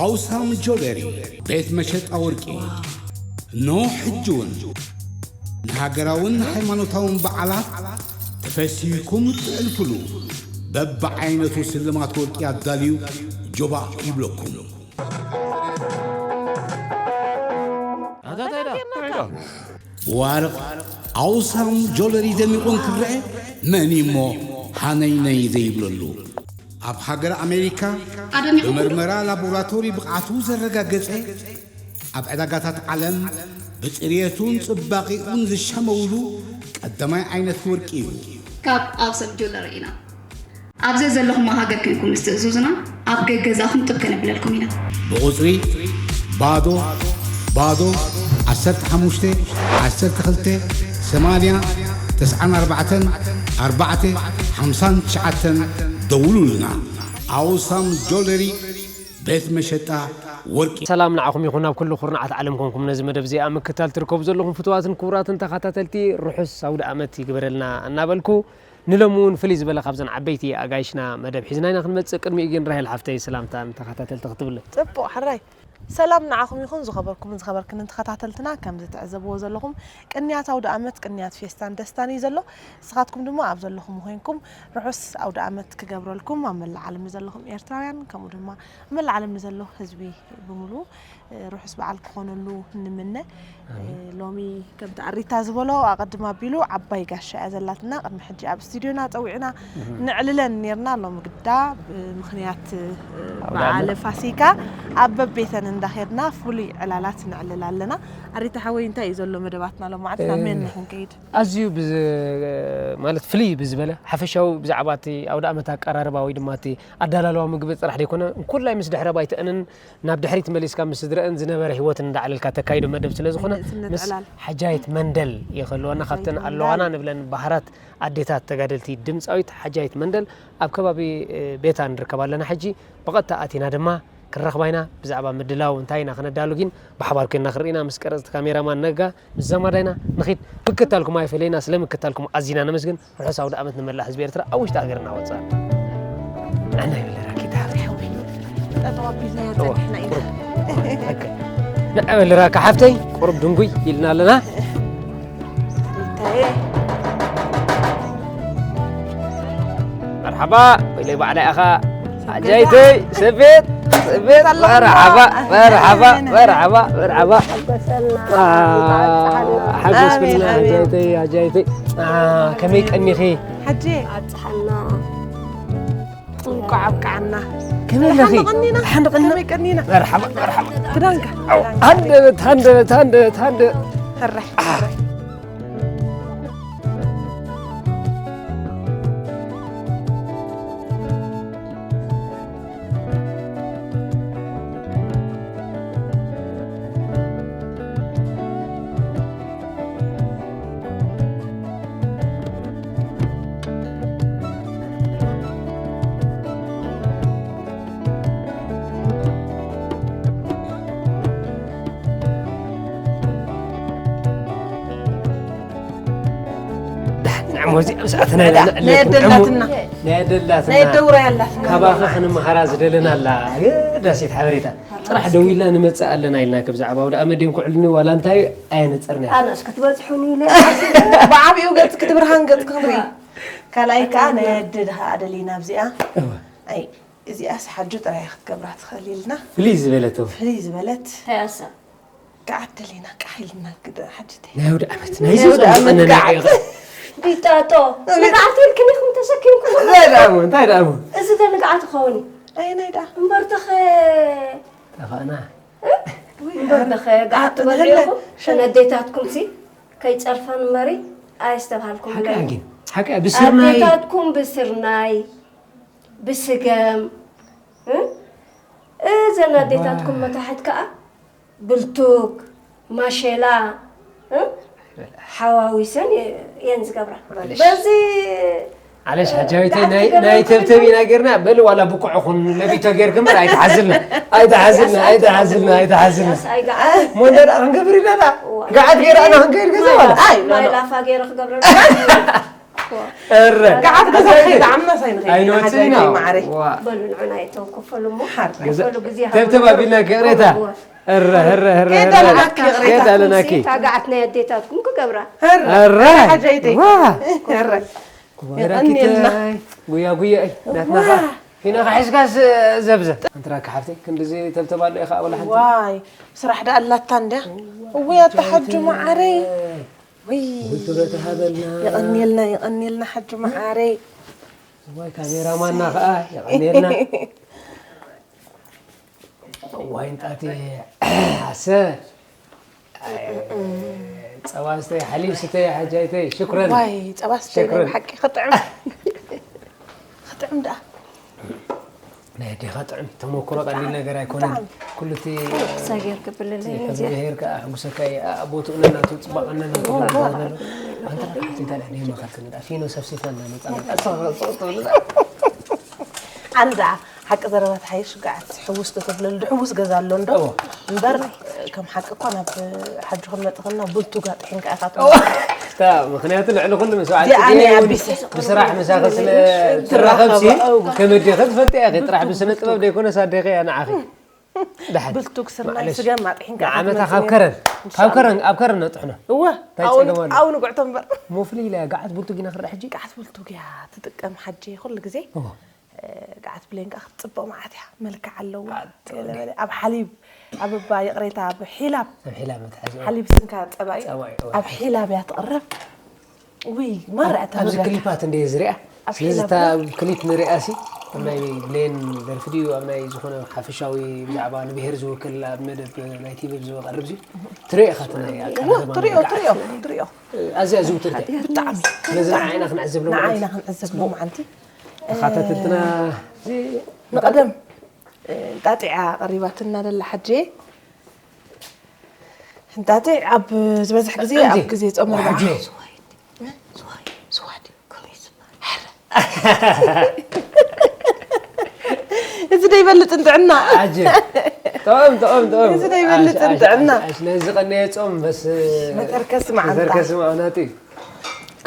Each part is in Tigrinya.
ኣውሳም ጆለሪ ቤት መሸጣ ወርቂ። እነሆ ሕጂ እውን ንሃገራውን ሃይማኖታውን በዓላት ተፈሲህኩም እትሕልፉሉ በብዓይነቱ ስልማት ወርቂ ኣዳልዩ ጆባእ ይብለኩም። ብዋርቕ ኣውሳም ጆለሪ ደሚቑ እንክረአ መን እሞ ሃነይነይ ዘይብለሉ? ኣብ ሃገር ኣሜሪካ ኣደሚቑ ብመርመራ ላቦራቶሪ ብቕዓቱ ዘረጋገጸ፣ ኣብ ዕዳጋታት ዓለም ብጽርየቱን ጽባቐኡን ዝሻመውሉ ቀዳማይ ዓይነት ወርቂ እዩ። ካብ ኣውሳም ጆለሪ ኢና። ኣብ ዘዘለኹሞ ሃገር ኮይንኩም ምስ ትእዝዙና ኣብ ገገዛኹም ጥብ ከነብለልኩም ኢና። ብቑጽሪ ባዶ ባዶ ዓሰርተ ሓሙሽተ ዓሰርተ ክልተ ሰማንያ ተስዓን ኣርባዕተን ኣርባዕተ ሓምሳን ትሽዓተን ደውሉልና። ኣውሳም ጆለሪ ቤት መሸጣ ወርቂ። ሰላም ንዓኹም ይኹን፣ ኣብ ኩሉ ኩርናዓት ዓለም ኮንኩም ነዚ መደብ እዚኣ ምክታል ትርከቡ ዘለኹም ፍቱዋትን ክቡራትን ተኸታተልቲ፣ ርሑስ ኣውደ ኣመት ይግበረልና እናበልኩ፣ ንሎሚ እውን ፍልይ ዝበለ ካብዘን ዓበይቲ ኣጋይሽና መደብ ሒዝና ኢና ክንመጽእ። ቅድሚኡ ግን ራሄል ሓፍተይ ሰላምታን ተኸታተልቲ ክትብልን። ጽቡቕ ሕራይ። ሰላም ንዓኹም ይኹን ዝኸበርኩምን ዝኸበርክንን ተኸታተልትና። ከም ዝትዕዘብዎ ዘለኹም ቅንያት ኣውደ ኣመት፣ ቅንያት ፌስታን ደስታን እዩ ዘሎ። ንስኻትኩም ድማ ኣብ ዘለኹም ኮይንኩም ርሑስ ኣውደ ኣመት ክገብረልኩም ኣብ መላእ ዓለም ንዘለኹም ኤርትራውያን ከምኡ ድማ ኣብ መላእ ዓለም ንዘሎ ህዝቢ ብምሉ ርሑስ በዓል ክኾነሉ ንምነ። ኣሜን። ሎሚ ከምቲ ኣሪታ ዝበሎ ኣቐድም ኣቢሉ ዓባይ ጋሻ እያ ዘላትና። ቅድሚ ሕጂ ኣብ ስቱዲዮና ጸዊዕና እህ። ነዕልለን ኔርና። ሎሚ ግዳ ብምኽንያት ኣውደ በዓለ ኣመት። ፋሲካ ኣብ በቤተን እንዳኸድና ፍሉይ ዕላላት ነዕልል ኣለና። ኣሪታ ሓወይ እንታይ እዩ ዘሎ መደባትና ሎማዓንቲ ናብ መን እ- ንኽንከይድ? ኣዝዩ ብዝ- ማለት ፍልይ ብዝበለ ሓፈሻዊ ብዛዕባ እቲ ኣውደ ኣመት ኣቀራርባ ወይ ድማ እቲ ኣዳላልዋ ምግቢ ጥራሕ ዘይኮነ እንኩላይ ምስ ድሕረ ባይተአንን ናብ ድሕሪት መሊስካ ምስ ስድረአን ዝነበረ ህይወትን እንዳዕለልካ ተካይዶ መደብ ስለ ዝኾነ ንእስነት ምስ ዕላል። ሓጃይት መንደል ይኸልወና ካብተን ሓጃይት ኣለዋና መንደል። ንብለን ባህራት ኣዴታት ተጋደልቲ ድምፃዊት ሓጃይት መንደል ኣብ ከባቢ እ፣ ቤታ ንርከብ ኣለና። ሕጂ ብቐጥታ ኣቲና ድማ ክንረኽባ ኢና። ብዛዕባ ምድላው እንታይ ኢና ክነዳሉ ግን ብሓባር ኮይንና ክንርኢ ኢና ምስ ቀረፅቲ ካሜራማን ነጋ ምስ ዘማዳይና ንኺድ። ምክታልኩም ኣይፈለይና። ስለ ምክታልኩም ኣዚና ነመስግን። ርሑስ ኣውደ ኣመት ንመላእ ህዝቢ ኤርትራ ኣብ ውሽጢ ሃገርና ወጻኢ። ንዕና ይብለና ኪታ። ጠጠው ኣቢልናዮ ጸኒሕና ኢና። ኦኬ። ንዕበል ራካ ሓፍተይ ቁሩብ ድንጉይ ኢልና ኣለና። ሪታዬ። መርሓባ፣ ወይለይ ባዕላይ ኣኻ። ኣጃይተይ፣ ሰቤት፣ ሰቤት፣ መርሓባ፣ መርሓባ፣ መርሓባ፣ መርሓባ። ሓጎሰና፣ አ፣ ሓጎስክልና፣ ኣሜን፣ ኣሜን። ኣጃይተይ፣ ኣጃይተይ። አ፣ ከመይ ቀኒኺ? ሓጂ። ኣብጽሓና። እንኳዕ ኣብቅዓና። ከመይ ኣለኺ? ደሓን ቀኒና። ደሓን ቀኒና። ከመይ ቀኒና? መርሓባ፣ መርሓባ። ክዳንካ። ኣው፣ ሃንደበት፣ ሃንደበት፣ ሃንደበት፣ ሃንደበት። ሕራይ፣ ሕራይ። ንዕሞ እዚኣ ምስ ኣተና ኢና ናይ ነዕልለኩም። ኣደላትና። ዕሙ፣ ናይ ኣደላትና። ናይ ደውራ ያላትና። ካባኻ ክንመሃራ ዝደለና ኣላ። ኣገዳሲት ሓበሬታ። ጥራሕ ደዊልና ንመጽእ ኣለና ኢልና፣ ከብዛዕባ ኣውደ ኣመት ድዮም ክዕልኒ ዋላ እንታይ ኣየነጸርናዮ። ኣነስ ክትበጽሑኒ ኢለ። ብዓቢኡ ገጽ ክትብርሃን ገጽ ክንርኢ። ካልኣይ ከኣ ናይ ኣደ ድኻ ኣደሊና ኣብዚኣ። እወ። ኣይ፣ እዚኣስ ሓጁ ጥራይ ክትገብራ ትኽእል ኢልና። ፍልይ ዝበለት፣ እወ። ፍልይ ዝበለት። እንታይ ኣሳ? ገዓት ደሊና፣ ቃሕ ኢልና ግደ፣ ሓጅተይ። ናይ ኣውደ ኣመት፣ ናይ ናይ ኣውደ ኣመት ዝወጸ ገዓት። ቢጣጦ፣ ኣቤት። ንግዓት ኢልክን ኢኹም ተሰኪምኩም። እንታይ ደኣ እሞ፣ እንታይ ደኣ እሞ? እዚ ዶ ንግዓት ይኸውን እዩ? ኣየናይ ደኣ? እምበር ተኸ-፣ ተኸእና። እ? እምበር ተኸ-፣ ገዓት ኣቶ ትበልዑ ንህለ። ኢኹም? ሸን ኣዴታትኩም ሲ ከይጸርፈን እምበሪ ኣየስተብሃልኩም ሓቂ ብለኒ። ኣንጊን፣ ሓቂ ብስርናይ። ኣዴታትኩም ብስርናይ፣ ብስገም፣ እ? እዘን ኣዴታትኩም መታሕት ከኣ ብልቱግ፣ ማሸላ፣ እ? ሓዋዊሰን እየ-፣ እየን ዝገብራ። ማለሽ። በዚ ዓለሽ ሓጃዊተይ፣ ናይ፣ ናይ ተብተብ ኢና ጌርና። በሊ ዋላ ብቁዕ ኹን ለቢቶ ጌርክ እምበር ኣይትሓዝልና፣ ኣይትሓዝልና፣ ኣይትሓዝልና፣ ኣይትሓዝልና። ኣስ ኣይገዓት። ሞንደዳ ክንገብር ኢና። እዋ። ገዓት ጌራ ኢና ክንከይድ ገዛ ዋላ። ኣይ፣ ማይ ላፋ ጌረ ክገብረልኩም። እረ ገዓት ገዛ ከይድ ዓምና ሳይንኸይድ ኣይንወፅእና ሓጀይ ማዕረይ ዋ በሉ ንዑና ይተወከፈሉ እሞ ሓር በሉ ግዜ ተብተባቢልና ይቅሬታ እረ እረ እረ ከይዳ ለኣኪ እቕሬታ ከይዳ ለናኪ ታጋዓት ናይ ኣዴታትኩም ክገብራ እረ እረ ሓጀይተይ ዋ እረ ወራኪታይ ጉያ ጉያ እይ ናትና ኸዓ ፊና ኸዓ ሒዝካ ዘብዘ ኣንትራካ ሓፍተይ ክንድዚ ተብተባሎ ኢኻ ወላ ሓንቲ ዋይ ስራሕ ዳ ኣላታ እንድያ እውይ ኣታ ሓጁ ማዓረይ ውይ ክብረት ሃበልና የቐንየልና የቐንየልና ሓጁ ማዓረይ ዋይ ካሜራማና ኸዓ የቐንየልና ዋይ እንጣቲ ኣሰ ጸባ ስተይ ሓሊብ ስተይ ሓጃይተይ ሽኩረን ዋይ ጸባ ስተይ ናይ ሽኩረን። ብሓቂ ክጥዕም ክጥዕም ደኣ ናይ ኣዴኻ ጥዕም ተመክሮ ቀሊል ነገር ኣይኮነን ኩሉ እቲ ሳጌር ክብልለይ ከምዚ ብሄር ከዓ ሕጉሰካ እዩ ኣቦትኡ ነናቱ ፅባቐ ነናቱ ክነጋገር ኣሎ ኣንተ ሓንቲ እንታይ ደይ መኸርክን ዳ ፊኖ ሰብሲብና እንዳመፃና ቀስ ቀስ ትብልና ኣነ ደኣ ሓቂ ዘረባ ተሓይሽ ጋዓት ሕውስ ተተብለሉ ሕውስ ገዛ ኣሎ እንዶ እምበር ከም ሓቂ እኳ ናብ ሓጂ ክንመጥኸልና ቡልቱጋ ጥሒንካ ኢኻ ትመ እታ ምክንያቱ ልዕሊ ኩሉ ምስ በዓል እዚኣ ፅጌ ናይ እውን ኣቢሰ ብስራሕ ምሳኺ ስለ ትራኸብሲ ከም ኣዴኺ ትፈልጢ ኢኺ ጥራሕ ብስነ ጥበብ ደይኮነስ ኣዴኺ እያ ንዓኺ ድሓን ብልቱግ ስርናይ ማዕለሽ። ስገም ኣጥሒንካ ኢኻ ንዓመታ ትመጽእ ካብ ነይሩ። ከረን ካብ ከረን ኣብ ከረን ነጥሕኖ እወ እንታይ ኣብኡ ጸገም ኣሎ? ኣብኡ ንጉዕቶ እምበር ሙፍሊ ኢለ እያ ጋዓት ቡልቱግ ኢና ክርዳ ሕጂ ጋዓት ብልቱግ እያ ትጥቀም ሓጂ ኩሉ ግዜ እወ። ጋዓት ብሌን ከዓ ክትፅብቕ መዓት እያ መልክዕ ኣለዋ ገለ በለ። ኣብ ሓሊብ ኣብ እባ ይቕሬታ ኣብ ሒላብ ኣብ ሒላብ መትሓዚ እወ። ሓሊብ ስንካ ፀባይ ፀባይ እወ። ኣብ ሒላብ እያ ትቕርብ ውይ ማርያ ኣብዚ ተብላ ክሊፓት እንደ ዝሪኣ ኣብ ስለዚ ሒላብ እታ ክሊፕ ንሪኣ ሲ ኣብ ናይ ብሌን ደርፊ ድዩ ኣብ ናይ ዝኾነ ሓፈሻዊ ብዛዕባ ንብሄር ዝውክል ኣብ መደብ ናይ ቲቪ ዝቐርብ ሲ ትሪኦ ኢኻ እቲ ናይ እወ ኣቀራርባ ትሪኦ ናይ ትሪኦ ትሪኦ ኣዝያ ዝውትር እያ ብጣዕሚ ስለዚ ንዓይና ክንዕዘብ ሎማዓንቲ ንዓይና ክንዕዘብ ሎማዓንቲ ተኻተትልትና ንቐደም እንጣጢዓ ቀሪባትና ደላ ሓጄ እንጣጢዕ ኣብ ዝበዝሕ ግዜ ኣብ ግዜ ጾም ኣርብዓ ሓጄ ስዋዲ እዚ ደይበልጽ እንጥዕና ኣጀ ጥዑም ጥዑም ጥዑም እዚ ደይበልጽ እንጥዕና ነዚ ቀነየ ጾም በስ መተርከሲ መዓልታ መተርከሲ መዓልቲ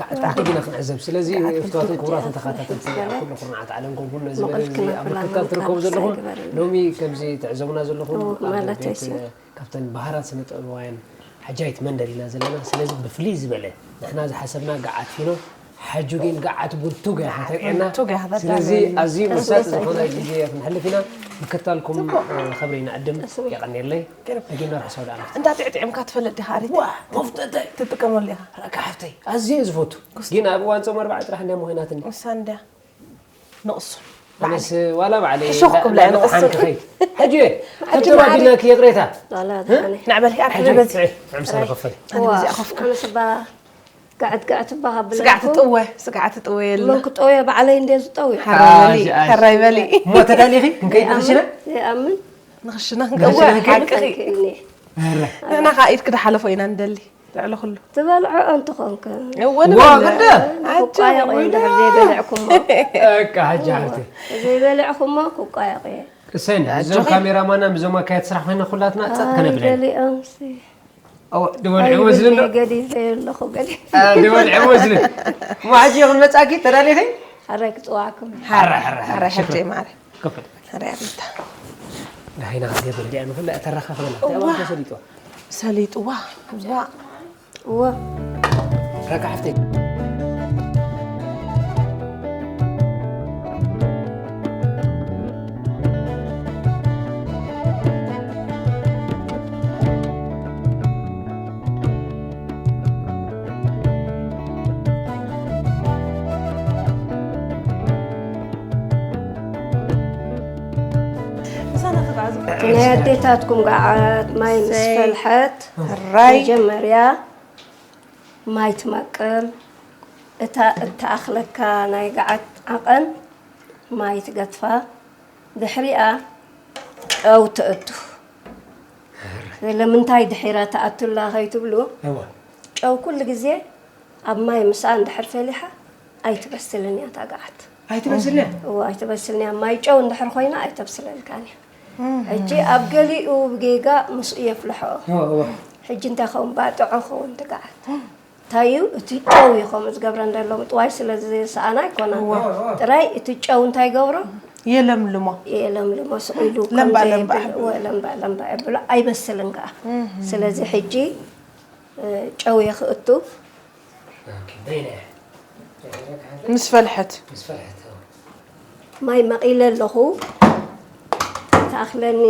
ካዕጣዕቲ ግና ክንዕዘብ ስለዚ ፍትዋትን ክቡራትን ተኸታተልቲ ኣብ ኩሉ ኩርናዓት ዓለም ኮንኩም ነዚ መደብ እዚ ኣብ ምክትታል ትርከቡ ዘለኹም ሎሚ ከምዚ ትዕዘቡና ዘለኹም ኣብ ቤት ካብተን ባህራት ስነ ጥበባውያን ሓጃይት መንደል ኢና ዘለና ስለዚ ብፍልይ ዝበለ ንሕና ዝሓሰብና ገዓት ፊኖ ሓጁ ግን ገዓት ቡልቱግ እያ ከተርእየና ስለዚ ኣዝዩ መሳጢ ዝኾነ ግዜ ክንሕልፍ ኢና ምክታልኩም ክብሪ ንዕድም የቐንየለይ ደጊምና ርሕሰው ደኣ እንዳ ጥዕጥዕምካ ትፈልጥ ዲኻ ኣሪት መፍጠጠይ ትጥቀመሉ ኢኻ ረካ ሓፍተይ ኣዝየ ዝፈቱ ግን ኣብ እዋን ጾም ኣርባዓ ጥራሕ እንዲያ ምኾይናትኒ ንሳ እንድያ ንቕሱ ኣነስ ዋላ ባዕለይ ሕሹኽ ክብላ እየ ንቕሱ። ሓንቲ ኸይድ ሕጂ ሕጂ ዋዲናኪ ይቕሬታ ላላ ዝሓነ ንዕበል ኣርሒ በዚ ዕምሳ ንኸፈል ኣነ በዚኣ ኮፍካ ኣነስ ባ ጋዕት ጋዕት እባ ካብ ስጋዕ ብለኩም ትጥወ ስጋዕ ትጥወ የለ መን ክጠውዮ ባዕለይ እንደ ዝጠውዮ ሓራይ በሊ ሓራይ በሊ እሞ ተዳሊኺ ክንከይድ ንኽሽነ ዘይኣምን ንኽሽና ንኽሽና ክንቀወ ሓቅኺ ከይኒ ኧረ ንሕና ከዓ ኢድ ክድሓለፎ ኢና ንደሊ ልዕሊ ኩሉ ትበልዖ እንትኾንከ እውን ዋ በለ። ግደ ክቋየቕ እዩ እንድሕር ዘይበልዕኩሞ እቃ ሓጂ ሓፍቲ ዘይበልዕኩሞ ክቋየቕ እየ እሰይ እዞም ካሜራማና ምዞም ኣካየት ስራሕ ኮይና ኩላትና ጸጥ ከነብለ ገሊኦም ድበልዕዎ ዝብል ዶ ገዲፈ ኣለኹ ገዲ ድበልዕዎ ዝብል እሞ ሕጂ ክንመጻኪ ተዳሊኺ ሓራይ ክፅዋዕኩም ሓራ ሓራ ሓራ ሓራይ ሕጂ ማረ ክፍል ሓራይ ኣሪታ ዳይና ክትገብር ዲኣ ንኹላ ተራኻኽበና ተባተ ሰሊጥዋ ሰሊጥዋ ዋ እወ ረካ ሓፍተይ ምሳና ተጓዓዙ ናይ ኣዴታትኩም ገዓት ማይ ምስ ፈልሐት ራይ መጀመርያ ማይ ትመቅል እታ እተኣኽለካ ናይ ገዓት ዓቐን ማይ ትገትፋ ድሕሪኣ ጨው ትእቱ ስለምንታይ ድሒራ ትኣቱላ ከይትብሉ እዋ ጨው ኩሉ ግዜ ኣብ ማይ ምስኣ እንድሕር ፈሊሓ ኣይትበስልን እያ እታ ገዓት ኣይትመስልን እዎ ኣይትበስልን እያ ማይ ጨው እንድሕር ኮይና ኣይተብስለልካን እያ ሕጂ ኣብ ገሊኡ ብጌጋ ምስኡ የፍልሖ እዋ እዋ ሕጂ እንታይ ኸውን ባጥዖ ኸውን ትገዓት እንታይ እዩ እቲ ጨው እዩ ከምኡ ዝገብረን ዘሎ፣ ምጥዋይ ስለ ዝሰኣና ኣይኮነን። እወ። ጥራይ እቲ ጨው እንታይ ይገብሮ? የለምልሞ። የለምልሞ፣ ስቕ ኢሉ ከም ለምባ ለምባ ዘይብል፣ ኣቢሉ። እወ፣ ለምባ ለምባ የብሎ፣ ኣይበስልን ከኣ። እህ። ስለዚ ሕጂ፣ እ፣ ጨው የኽእቱ። ኦኬ፣ በይነ። ምስ ፈልሐት። ምስ ፈልሐት፣ እወ። ማይ መቒለ ኣለኹ። ተኣኽለኒ።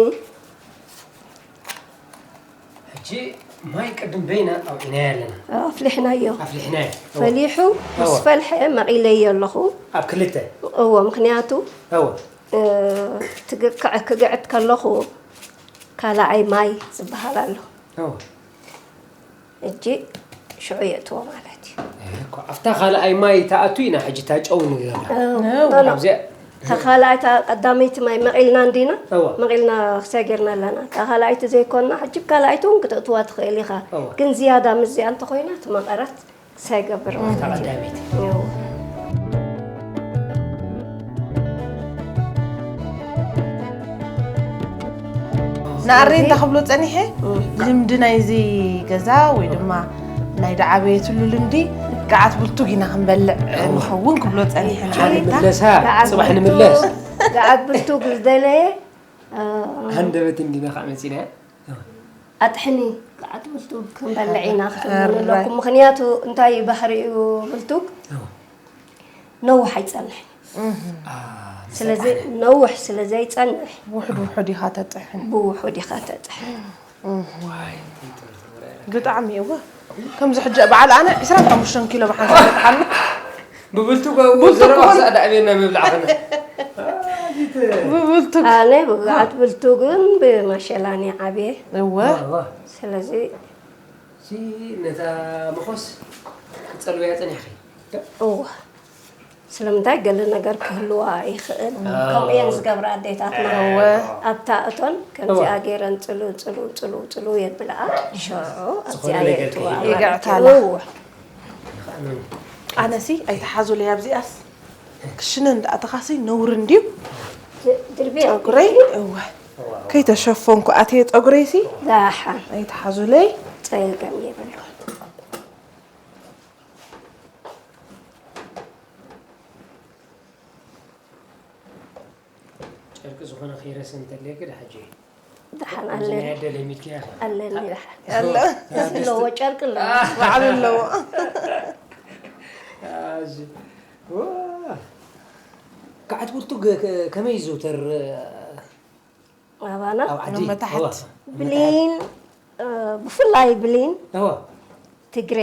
ሕጂ ማይ ቅድም በይና ኣውዒናዮ ኣለና። ኣፍሊሕናዮ። ኣፍሊሕናዮ። እወ። ፈሊሑ ምስ እወ። ፈልሐ መቒለዮ ኣለኹ። ኣብ ክልተ። እወ፣ ምኽንያቱ፣ እወ። እ፣ ትግ-፣ ክዕ-፣ ክግዕት ከለኹ ካልኣይ ማይ ዝበሃል ኣሎ። እወ። ሕጂ ሽዑ የእትዎ ማለት እዩ። እኮ ኣብታ ካልኣይ ማይ ተኣቱ ኢና ሕጂ እታ ጨው ንገብራ። እወ። እወ። ኖ፣ ኖ። ኣብዚኣ እታ ካልኣይታ ቀዳመይቲ ማይ መቒልና እንዲና? እወ። መቒልና ክሳይ ጌርና ኣለና። እታ ካልኣይቲ ዘይኮና፣ ሕጂ ካልኣይቲ እውን ክትእትዋ ትኽእል ኢኻ። እወ። ግን ዝያዳ ምስዚኣ እንተኾይና፣ እቲ መቐረት ክሳይ ገብር እወ፣ ማለት እታ እዩ። ቀዳመይቲ። እወ። ንኣረይ እንታይ ክብሎ ጸኒሐ? እም። ልምዲ ናይዚ ገዛ ወይ ድማ ናይ ደዓበየትሉ ልምዲ፣ ገዓት ብልቱግ ኢና ክንበልዕ እዋ። ንኸውን ክብሎ ጸኒሐ። እዋ። ንዓረይ እንታይ? ምለሳ፣ ገዓት ጽባሕ ብልቱግ፣ ንምለስ። ገዓት ብልቱግ ዝደለየ፣ እ፣ ሃንደበት እንዲና ከዓ መጺና። ኣጥሕኒ፣ ገዓት ብልቱግ ክንበልዕ ኢና ክትብሉ ኣራይ። ኣለኩም። ምኽንያቱ እንታይ እዩ ባህሪኡ ብልቱግ? እዋ። ነዊሕ ኣይጸንሕን። እህ። አ፣ ምስ ስለዚ ኣጥሕኒ። ነዊሕ ስለ ዘይጸንሕ ውሑድ ውሑድ ኢኻ ተጥሕን። ብውሑድ ኢኻ ተጥሕን። እህ። ዋይ፣ እንታይ ጥርጥር ወረ። ብጣዕሚ እወ። ከምዚ ሕጂ በዓል ኣነ ዕስራን ሓሙሽተን ኪሎ ብሓንሳብ ተጥሓኒ። ብብልቱ ብልቱ ዘረባ ክኾን ክሳዕ ዳዕቤና ምብላዕ ኸነ። ብብልቱ ኣነ ብብዓት ብልቱ ግን ብማሸላን እየ ዓብየ። እወ። እወ። ስለዚ እዚ ነታ መኾስ ክትጸልውያ ጸኒሕኺ? እወ። ስለምንታይ ገለ ነገር ክህልዋ ይኽእል። ኣዎ። ከምኡ እየን ዝገብራ ኣዴታትና። እወ። ኣብታ እቶን ከምዚኣ እወ። ገይረን ጽሉ፣ ጽሉ፣ ጽሉ፣ ጽሉ የብልኣ። ሽዑ ዝኾነ ኣብዚኣ ነገር የእትዋ ከይህልዋ። ማለት እዩ። ይግዕታላ። እወ። ኣነሲ ኣይትሓዙለይ ኣብዚኣስ። ክሽነ እንዳኣተኻሲ ነውሪ እንድዩ። ድ-፣ ድርብያ። ጸጉረይ፣ እወ። ከይተሸፈንኩ ኣትየ ጸጉረይሲ። ዳሓን። ኣይትሓዙለይ። ጸገም የብሉን። ጨርቂ ዝኾነ ከይረስን እንተለየ ግዳ ሕጂ ደሓን ከምዚ ኣለኒ። ናይ ኣደ ለሚድክያ ኢኻ። ኣለኒ ደሓን። ኣሎ። ኣለዎ፣ ጨርቂ ኣለዎ። ባዕሉ ኣለዎ። ኣዚ፣ ዋ። ገዓት ብርቱግ ከ-፣ ከመይ ይዝውተር? ኣባና? ኣብ ዓዲ? ኣብ መታሕት። እዋ። ብሊን፣ እ፣ ብፍላይ ብሊን እዋ። ትግሬ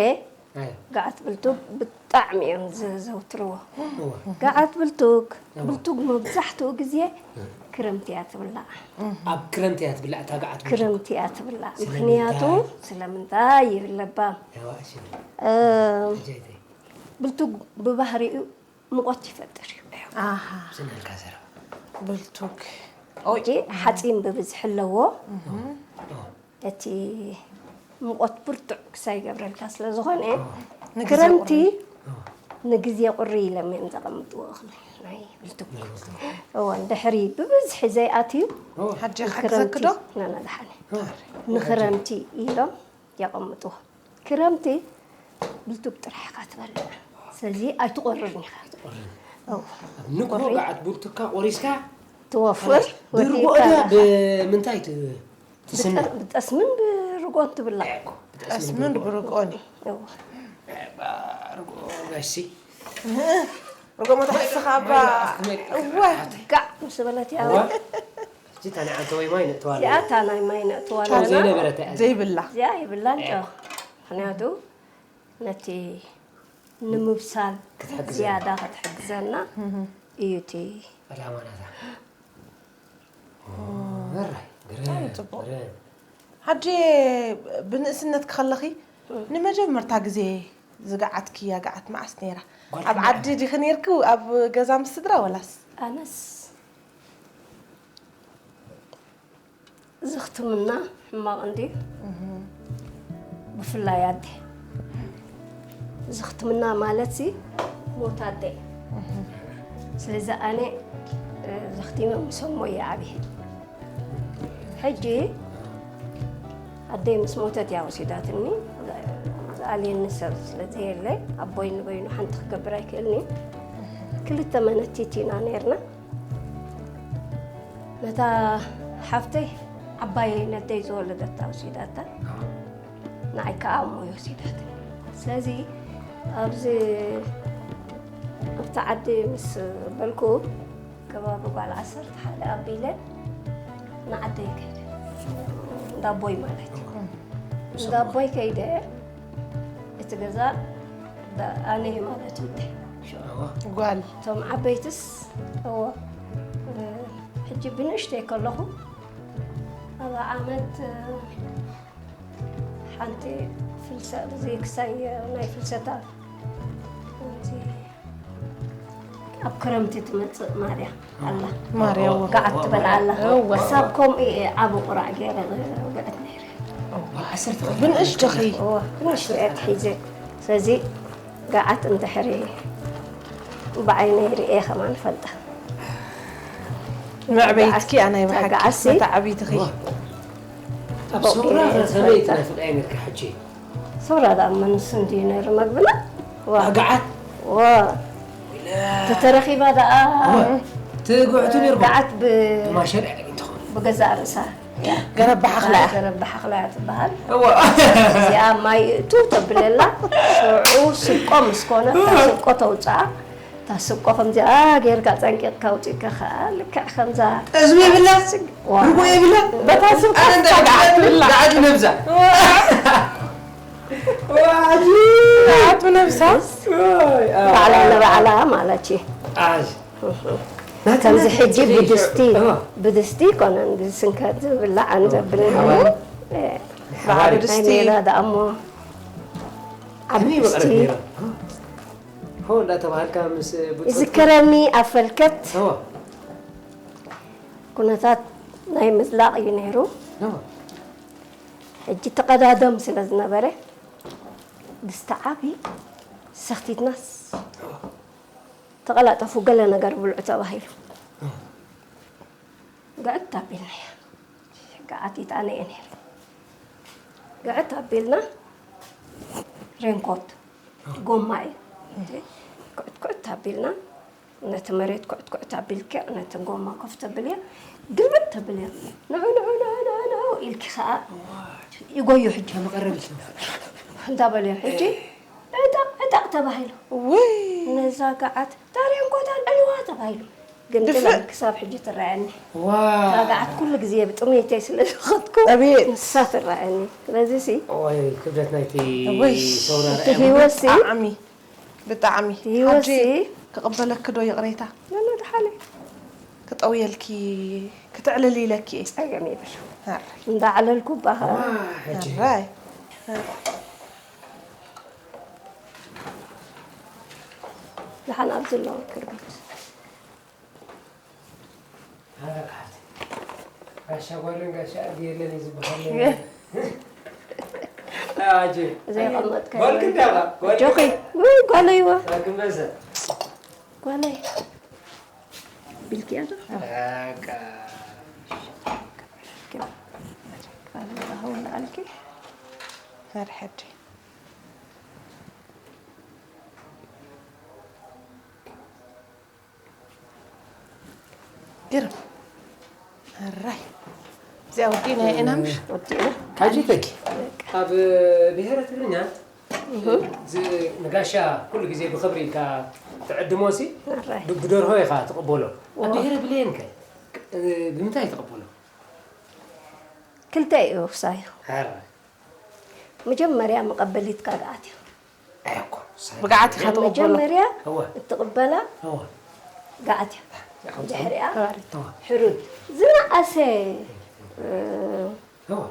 ኣይ። ገዓት ብልቱግ ብጣዕሚ እዮም ዘዘውትርዎ። እዋ። ገዓት ብልቱግ፣ እዋ። ብልቱግ መብዛሕትኡ ግዜ ክረምቲ እያ ትብላዕ። ኣብ ክረምቲ እያ ትብላዕ እታ ገዓት ብልቱግ? ክረምቲ እያ ትብላዕ። ስለምንታይ? ምኽንያቱ ስለምንታይ ይብል ለባም። እዋ፣ እሺ። እ፣ ኣጀይተይ። ብልቱግ ብባህሪኡ ሙቐት ይፈጥር እዩ። ኣሃ። ዝነልካ ዘረባ። ብልቱግ። ኦይ። ሕጂ ሓፂን ብብዝሒ ኣለዎ። እህ። ኦ። እቲ ሙቐት ብርቱዕ ክሳይ ይገብረልካ ስለ ዝኾነ፣ ኦ። ንግዜ ክረምቲ ቁሪ። ኦ። ንግዜ ቁሪ ኢሎም እዮም ዘቐምጥዎ እኽሊ ናይ ብልቱግ። ናይ ብልቱግ። እወ፣ እንድሕሪ ብብዝሒ ዘይኣትዩ ኦ። ሓጂ ክረምቲ ሓግዘኪ ዶ? ናና ደሓነ። ኦ። ንክረምቲ ኢሎም የቐምጥዎ። ክረምቲ ብልቱግ ጥራሕ ኢኻ ትበልዕ። ስለዚ ኣይትቆርርን ኢኻ። ኣይትቆርርን። እወ። ኣብ ንግሆ ቆሪ-፣ ገዓት ብልቱግካ ቆሪስካ ትወፍር፣ ብርግኦ ወዲእካ ድያ ኢኻ። ብምንታይ ት-፣ ትስነ? ብጠ-፣ ብጠስምን ብርጎን ትብላዕ። እኮ፣ ብጠስምን ብጠስምን ብርጎን። ብርጎን። እወ። ባ-፣ ርግኦ ጋይሲ። ርግኦ መተሓስኻ ባ-፣ ማይ ኣፍቲ መሊእካ እወ። ጋዕ ምስ በለት እያ። እወ። እዚኣ እታ ናይ ዓንተወይ ማይ ነእትዋ እዚኣ ኣለና። እታ ናይ ማይ ነእትዋ ጨው ኣለና። ዘይነበረት እያ። ዘይብላ። እዚኣ ይብላን ጨው። ምኽንያቱ ነቲ ንምብሳል ክትሕግዘና። ዝያዳ ክትሕግዘና እህ። እዩ እቲ ዕላማ ናታ። ኦ፣ ሕራይ፣ ግርም፣ ብጣዕሚ ጽቡቕ። ግርም። ሓጂ ብንእስነት ከለኺ ንመጀመርታ ግዜ ዝገዓትክያ ገዓት መዓስ ነይራ? ጓል ኣብ ከመይ ዓዲ ዓይነት? ዲኺ ነይርኪ ኣብ ገዛ ምስ ስድራ ወላስ? ኣነስ ዝኽትምና ሕማቕ እንድዩ። እህ። ብፍላይ ኣደ። ዝኽትምና ማለትሲ ሞት ኣደ። እህ። ስለዚ ኣነ፣ እ፣ ዘኽቲመ ምስ እሞ እየ ዓብየ። ሕጂ ኣደይ ምስ ሞተት እያ ወሲዳትኒ። ኣልየኒ ሰብ ስለ ዘየለ ኣቦይ ንበይኑ ሓንቲ ክገብር ኣይክእልኒ። ክልተ መነቲት ኢና ነርና። ነታ ሓፍተይ ዓባይ ነደይ ዝወለደታ ወሲዳታ፣ ንዓይ ከዓ ኣሞይ ወሲዳት። ስለዚ ኣብዚ ኣብቲ ዓዲ ምስ በልኩ ከባቢ ጓል ዓሰርተ ሓደ ኣቢለ ንዓደይ ከይደ፣ እንዳቦይ ማለት እዩ። እንዳቦይ ከይደ እቲ ገዛ ኣነ ማለት እዩ። ጓል እቶም ዓበይትስ እዎ ሕጂ ብንእሽተይ ከለኹ ኣብ ዓመት ሓንቲ ፍልሰ እዚ ክሳይ ናይ ፍልሰታ እዚ ኣብ ክረምቲ ትመፅእ ማርያ ኣላ። ማርያ እዎ። ገዓት ትበል ኣላ። እዎ። ክሳብ ከምኡ እየ ዓቢ ቁራዕ ገይረ ገዕት ነይረ። ብንእሽቶኺ እዎ፣ ብንእሽቶ እየ ኣትሒዘ። ስለዚ ገዓት እንድሕሪ ብዓይነይ ርእየ ከማን ፈልጠ። መዕበይትኪ ኣናይ ብሓቂ ተጋዓሲ። መተዓቢትኺ ኣብ ሰውራ ከመይ ትናፍቀያ ነርኪ ሕጂ? ሰውራ ዳ መንስ እንዲ ነር መግብና ዋ ኣጋዓት ዋ ተተረኺባ ደኣ ትግዕቱ ነርኩም ገዓት ብ ማሸር እንተኾነ ብገዛእ ርእሳ ገረባሓኽላ እያ ገረባሓኽላ እያ ትበሃል እዋ እዚኣ ማይ እቱ ተብለላ ሽዑ ስቆ ምስ ኮነ እታ ስቆ ተውፅኣ እታ ስቆ ከምዚኣ ጌርካ ፀንቂቕካ ኣውፂእካ ከዓ ልክዕ ከምዛ ጠዝሚ የብላ ዋ ርጎ የብላ በታ ስም ኣነ እንታይ ገዓት ትብላ። ገዓት ነብዛ ዋ ዓጂ ገዓት ብነብሳ ባዕላ ንባዕላ ማለት እዩ ዓጂ ከምዚ ሕጂ ብድስቲ ብድስቲ ይኮነን ዝስንከት ዝብላዕ ኣንዘብል ብሓባር ናይ ድስቲ ሜላ ደኣ እሞ ዓቢ ከመይ ድስቲ መቕረት ነይራ ሆ እንዳተባሃልካ ምስ ብፁዕ ይዝከረኒ ኣብ ፈልከት ሆ ኩነታት ናይ ምዝላቕ እዩ ነይሩ ሆ ሕጂ ተቐዳደም ስለ ዝነበረ ድስቲ ዓቢ ሰኽቲትናስ ተቐላጠፉ ገለ ነገር ብልዑ ተባሂሉ ግዕት ኣቢልናያ ገዓቲት ኣነ እየ ነይረ ግዕት ኣቢልና ሬንኮት ጎማ እዩ ኩዕት ኩዕት ኣቢልና ነቲ መሬት ኩዕት ኩዕት ኣቢልኪ ነቲ ጎማ ኮፍ ተብልያ ግልብጥ ተብልያ ንዑ ንዑ ንዑ ንዑ ንዑ ኢልኪ ከዓ ይጎዩ ሕጂ መቐረብ እንዳበልዮ ሕጂ ዕጠቕ ዕጠቕ ተባሂሉ ውይ ነዛ ገዓት ዳርዮንኮታ ዕልዋ ተባሂሉ ግን ድፍእ። ጥበብ ክሳብ ሕጂ ትረኣየኒ ዋ እታ ገዓት ኩሉ ግዜ ብጥሜተይ ስለ ዝኸድኩ ኣቤት። ንሳ ትረኣየኒ ስለዚ ሲ ወይ ክብደት ናይቲ ወይ። ሰውራ እቲ ረኣያ ህይወት ሲ ብጣዕሚ ብጣዕሚ ህይወት ሕጂ ሲ ክቕበለኪ ዶ ይቕሬታ ነነ ድሓለይ ክጠውየልኪ ክትዕልል ኢለኪ እየ ፀገም ይብል ኣረ፣ እንዳዕለልኩ ባኸ ሕጂ ኣራይ ደሓን ኣብ ዘለዉ ክርቢት ጋሻ ጓልን ጋሻ ኣድጊ የለን እዩ ዝበሃል ኣጂ ዘይቐመጥካ ጓልክ እንዳባ ጆኺ ውይ ጓለይዋ ክንበዘ ጓለይ ቢልክያ ዶ ቃል ራሁን ኣልኪ መርሐዲ ግርም ኣራይ እዚኣ ወዲእና ኢና ምሽ ወዲእና ሓጂተይ ኣብ ብሄረ ትግርኛ ዝ- ንጋሻ ኩሉ ግዜ ብክብሪ ኢልካ ትዕድሞ ሲ ኣራይ ብ- ብደርሆ ኢኻ ትቕበሎ ኣብ ብሄረ ብሌን ከ እ፣ ብምንታይ ትቕበሎ ክልተ እዩ ክሳዩ ኧረ መጀመርያ መቐበሊትካ ገዓት እዩ ኣይኮ ብግዓት ኢኻ ትቕበሎ መጀመርያ እወ እትቕበላ እወ ገዓት እያ ድሕሪኣ ተባረክ። እወ ሕሩድ ዝነኣሰ እ፣ እወ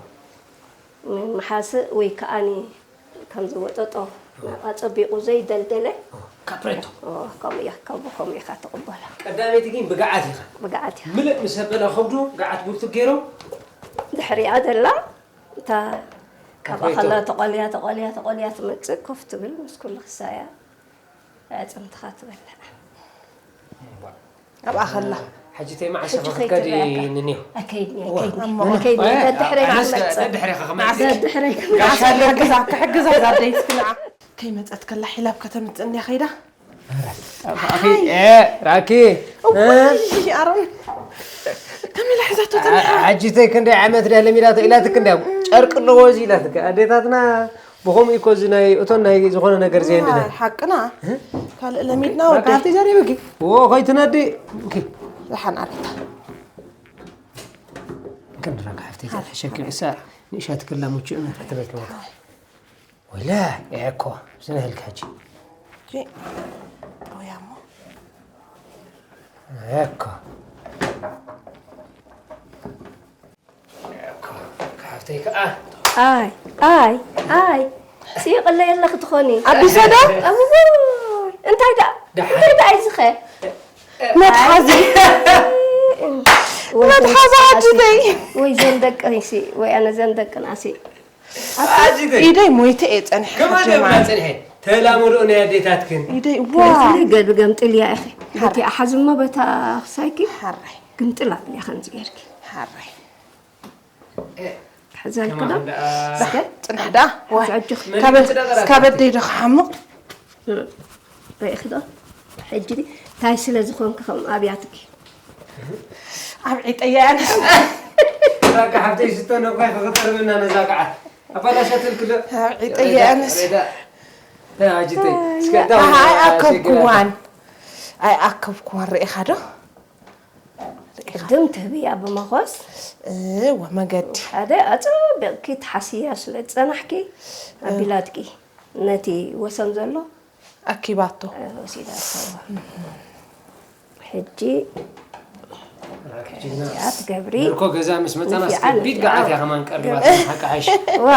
ምሓስእ ወይ ከዓኒ ከምዚ ወጠጦ ናብኣ ጸቢቑ ዘይደልደለ ካፕሬቶ ኦ፣ ከምኡ እያ ካብ ከምኡ ኢኻ ትቕበላ ቀዳመይቲ ግን ብግዓት ኢኻ ብግዓት እያ ምልእ ምስ ኣበላ ከብዱ ግዓት ብርቱግ ገይሮም ድሕሪኣ ዘላ እታ ካብ ካፕሬቶ። ኣኸላ ተቖልያ ተቖልያ ተቖልያ ትመጽእ ኮፍ ትብል ምስ ኩሉ ክሳያ ኣዕጽምትኻ ትበልዕ ኣብኣ ከላ ሕጂ ተይ መዓስ ኢኻ ክትከዲ? ንንዮ። ኣከይድኒ፣ ኣከይድኒ፣ ኣከይድኒ። ደድሕረይ ክመጽእ። ደድሕረይ ክመጽእ። ጋሻ ኣለኪ። ክሕግዛ፣ ክሕግዛ ዛደይ እስኪ ንዓ። ከይመጸት ከላ ሒላብ ከተምጽእኒ ከይዳ። ራኪ፣ ራኪ። እዋይ፣ ኣሮን። ከመይ ኢላ ሒዛቶ ተኒሓ? ሕጂ ተይ ክንደይ ዓመት ድያ ለሚዳቶ ኢላትክ እንድያ። ጨርቂ ኣለዎ እዚ ኢላትክ። ኣዴታትና ብኸምኡ እኮ እዚ ናይ እቶን ናይ ዝኾነ ነገር ዘየንድደ። ኣይ፣ ሓቅና። ካልእ ለሚድና ወዲ። ሓፍተይ ዘሪብኪ። ዎ፣ ኸይትነዲ። ኦኬ። ደሓን ኣረታ። ክንድረግ ሓፍተይ ዘርሕሸኪ ንሳ ንእሻ ትክላ ሙቹ እምነት ኣትበልክዎ። ወላ፣ እኮ፣ ዝነህልካ ሕጂ። እኮ። ኣይ ኣይ ኣይ ስይቕለይ ኣለኺ ትኾኒ። ኣቢሰ ዶ? ኣውይ፣ እንታይ ደኣ እንታይ ደኣ እዩ ዝኸ? መትሓዚ። መትሓዚ ኣቢሰይ። ወይ ዘን ደቅንሲ ወይ ኣነ ዘን ደቅናሲ ኢደይ ሞይተ እየ ጸኒሐ። ከማን እየ ብላ ጸኒሐ። ተላመዶ ናይ ኣዴታትክን። ኢደይ ዋ። ገምጥልያ ኢኺ። በቲ ኣሓዝሞ በታ ክሳይኪ ሓራይ። ግምጥል ኣብልያ ከምዚ ጌርኪ። ሓራይ። ሕዘልኪ ዶ? እስከ ጽናሕ ደኣ። ካብ ኣደይ ዶ ክሓምቕ? ርኢኺ ዶ? ሕጂ እንታይ ስለ ዝኾንኪ ከም ኣብያትኪ? ኣብ ዒጠያ ኣነስ። በቃ ሓብተይ ሽቶ ነኳይ ክኽተርብና ነዛ ከዓት። ኣባላሸትልኪ ዶ? ኣብ ዒጠያ ኣነስ። ኣይኣከብኩዋን። ኣይኣከብኩዋን ርኢኻ ዶ? ቅድም ትህብያ ብመኾስ። እወ መገዲ። ሓደ ኣጸቢቕኪ ትሓስያ ስለ ዝጸናሕኪ ኣቢላትኪ ነቲ ወሰን ዘሎ ኣኪባቶ። ወሲዳቶ። ሕጂ ከምዚኣ ትገብሪ። እኮ ገዛ ምስ መጻና ንፊዓን እስከ ቢድ ንፊዓን። ገዓት እያ ከማን ቀሪባ ትንሓቃ ሓይሽ። ዋ።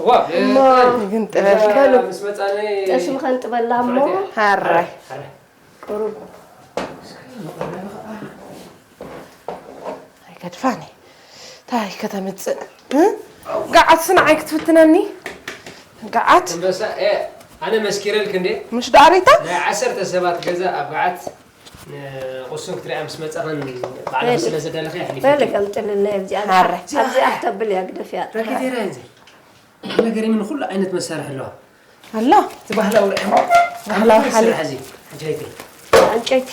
ዋ። እሞ ግን ጥበብ እዛ በሉ። ምስ መጻነይ ጠስሚ ከንጥበላ እሞ። ሓራይ። ሓራይ። ቁሩብ። ኣይገድፋኒ። ታይ ከተምጽእ? እ? ገዓት ስንዓይ ክትፍትነኒ? ገዓት? ኣንበሳ፣ እ፣ ኣነ መስኪረልክ እንዴ? ምሽ ዳሪታ? ናይ ዓሰርተ ሰባት ገዛ ኣብ ገዓት ንቁሱን ክትሪኣ ምስ መጻኸን ባዕልኺ በል። ስለ ዘዳለኺ ኣሕሊፈ። በል፣ ቀምጥልለይ ኣብዚኣ። ሓረ። ኣብዚኣ ክተብል እያ ግደፍያ። ረኪቴራ እንዚ። ኣነ ገሪምን ኩሉ ዓይነት መሳርሒ ኣለዋ። ኣላ። እቲ ባህላዊ ርኢኹም? ባህላዊ ካብ ሓሊ። ስራሕ እዚ፣ ዕንጨይቲ። ዕንጨይቲ።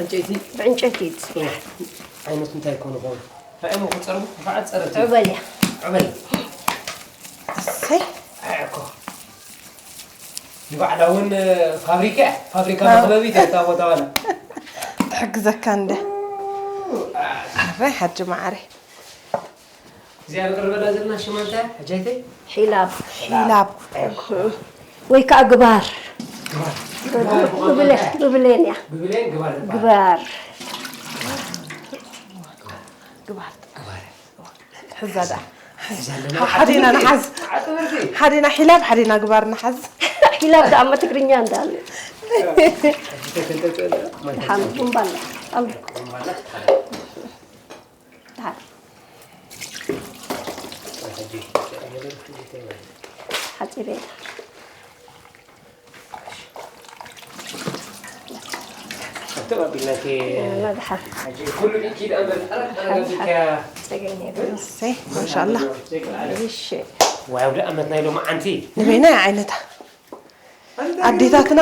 ዕንጨይቲ። ብዕንጨይቲ እዩ ዝስራሕ። እዋ። ዓይነቱ እንታይ ይኮን ይኸውን? ራእሞ ክጸርቡ፣ ብዓት ጸረብቲ። ዕበል እያ። ዕበል። እሰይ። ኣይ እኮ። ንባዕላ እውን ፋብሪካ፣ ፋብሪካ ኣዎ። መኽበቢት እያ እታ ቦታ ዋላ። ትሕግዘካ እንደ። ኣረ ሓጂ መዓረይ። እዚኣ ንቕርበላ ዘለና ሽማ እንታይ? ሕጃይተይ? ሒላብ። ሒላብ። ወይ ከዓ ግባር። ግባር። ብብሌ-፣ ብብሌን እያ። ብብሌን ግባር ይበሃል። ግባር። ግባር። ግባር። ሕዛ ደኣ። ሕዛ ኣለና። ሓዲና ንሓዝ። ዓጥብርቲ። ሓዲና ሒላብ፣ ሓዲና ግባር ንሓዝ። ሒላብ ደኣ እሞ ትግርኛ እንዳለ። ሕጂ ተንጠልጠለ። ድሓን ጉምባላ። ኣብ ጉምባላ። ድሓን። ሓጺረ። ኣቶ ኣቢላኪ መድሓን። ሕጂ ኩሉ ኢኪ ደኣ እምበር ጠረፍ ጠረፍ ኣቢልካያ። ጸገም የብሉን። እሰይ፣ ማሻኣላ። እሺ። ዋው፣ ደኣ ኣመት ናይ ሎማዓንቲ። ንበይናይ ዓይነታ። ኣዴታትና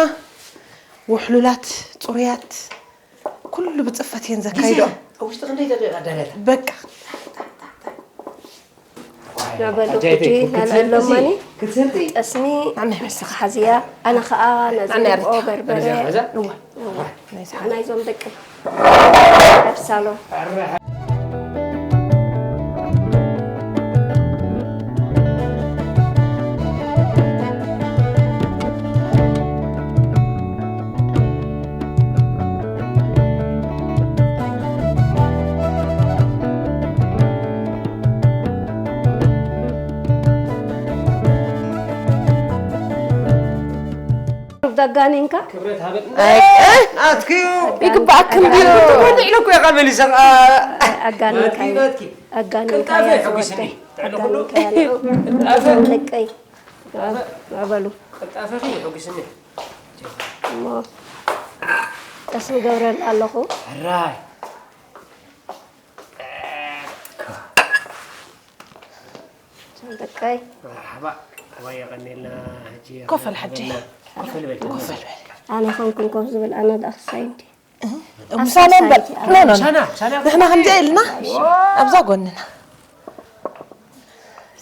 ውሕሉላት፣ ጽሩያት፣ ኩሉ ብጽፈት እየን ዘካይዶ። ኣብ ውሽጢ ክንደይ ደቂቃ ኣዳልያታ? በቃ። ንበሉ ኣጃይተይ፣ ሕጂ ክትሰልጢ ናልኣሎም እዚ፣ ማኒ ክትሰልጢ። ጠስሚ ኣነ ንስኻ ሓዝያ፣ ኣነ ኸኣ ነዚ ኣነ ርብኦ ኣረታ። በርበረ። ኣነ እዛ እዋ። እዋ። ናይ ሰሓ-፣ ናይዞም ደቂ ኣብ ሳሎን። ዳጋኒንካ? ክብረት ሃበል። ኣይ፣ ኣትክዩ። ይግባኣክን ድዩ? ወዲዕሉ እኮ ኢኻ መሊሰ። ኣጋኒንካ እዩ። ኣጋኒንካ እዩ ዝወደይ። ኣጋኒንካ እዩ። ደቀይ። በሉ። ቅልጣፈኺ ይሕጉስኒ። እሞ፣ ቀስ ንገብረላ ኣለኹ። ሕራይ። ኣይ መርሓባ። ዋይ የቐኔልና። ሕጂ ኮፍ በል ሓጂ። ኮፍ በል። ኮፍ በል በል። ኣነ ኾንኩን ኮፍ ዝብል ኣነ ደኣ ክሳይ እንዲ ምሳና እምበር። ኖ ኖ ኖ። ምሳና ምሳና። ንሕና ከምዚኣ ኢልና ኣብዛ ጎንና።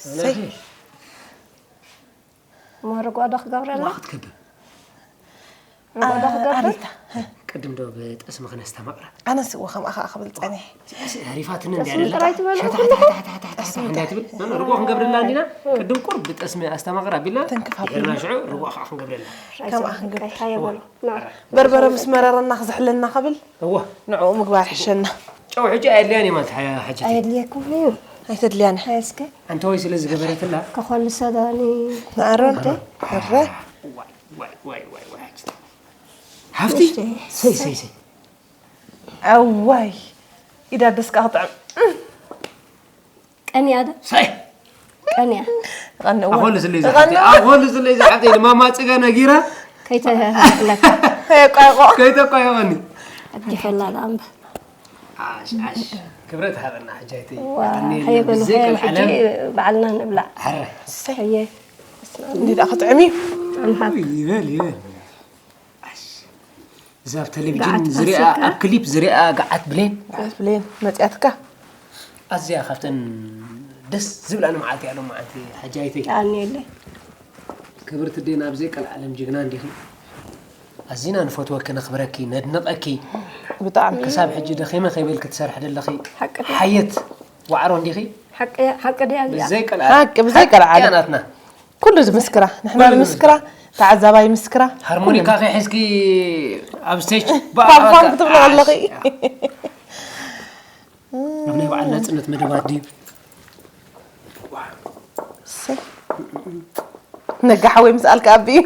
ሰይ እሞ ርግኦ ዶ ክገብረላ? ክትከብብ ርግኦ ዶ ክገብር? ኣሪታ። ቅድም ዶ ብጠስሚ ክነስተማቕራ? ኣነስ እወ ከምኣ ከዓ ክብል ፀኒሐ። ሪፋትኒ እንዲያ ደላ ጥራይ ትበል። ሸታሕታሕታሕታሕታሕ እንዳትብል ኖ ርግኦ ክንገብርላ እንዲና። ቅድም ቁርብ ብጠስሚ ኣስተማቕር ኣቢልና ተንክፍ ኣቢልና። ድሕርና ሽዑ ርግኦ ከዓ ክንገብረላ። ከምኣ ክንገብር። ሃየ በሉ። በርበረ ምስ መረረና ክዝሕለና ክብል እወ ንዕኡ ምግባር ይሕሸና። ጨው ሕጂ ኣየድልያን እዩ ማለት ሓ- ሓጀቲ። ኣየድልየኩም እዩ። ኣይተድልያና። ሃየ እስከ ኣንተ ወይ ስለ ዝገበረትላ ከኾልሰ ዳኒ ንኣሮን ሕረ ዋይ ዋይ ዋይ ዋይ ዋይ ሓጀቲ። ሃፍቲ ሰይ ሰይ ሰይ ኣዋይ ኢዳ ደስካ ክጥዕም። ቀኒያ ዶ ሰይ ቀኒያ ቀንእዋ ኣኾሉ ስለይ ዝሓፍቲ ኣኾሉ ስለይ ዝሓፍቲ ድማ ማፅጋ ነጊራ ከይተለካ ተቋይቆ ከይተቋየቐኒ። ኣዲፈላ ዳኣ እምበር ዓሽ ዓሽ ክብረት ሃበና ሕጃይቲ። ዋ ሃየ በሉ ሃየ ሕጂ በዓልና ንብላዕ። ሕረ ሃየ እንዲ ደኣ ክጥዕም እዩ። ኣምሃብ ይበል ይበል። ዓሽ። እዛ ኣብ ቴሌቪዥን ገዓት ዝሪኣ ኣሰካ? ኣብ ክሊፕ ዝሪኣ ገዓት ብሌን ብሌን መፅያትካ ኣዝያ ካብተን ደስ ዝብላኒ መዓልቲ እያ። ሎም መዓልቲ ሓጃይተይ ኣኒየለይ ክብርቲ ዴና ኣብ ዘይቀልዓለም ጅግና እንዲኺ። ኣዚና ንፈትወኪ ነኽብረኪ ነድንቐኪ። ብጣዕሚ ክሳብ ሕጂ ደኺመ ከይበልኪ ትሰርሒ ዘለኺ ሓቂ ድያ? ሓየት ዋዕሮ እንዲኺ። ሓቂ ድያ እዚኣ? ብዘይቀልዓ ሓቂ ብዘይቀልዓ ሓቂ እያ ናትና። ኩሉ ዝምስክራ ንሕና ንምስክራ ተዓዛባይ ምስክራ ሃርሞኒካ ከይ ሒዝኪ ኣብ ስቴጅ ፋንፋን ክትብሎ ኣለኺ። ኣብ ናይ በዓል ናፅነት መደባት ድዩ? ነጋ ሓወይ ምስ ኣልካ ኣቢ እዩ።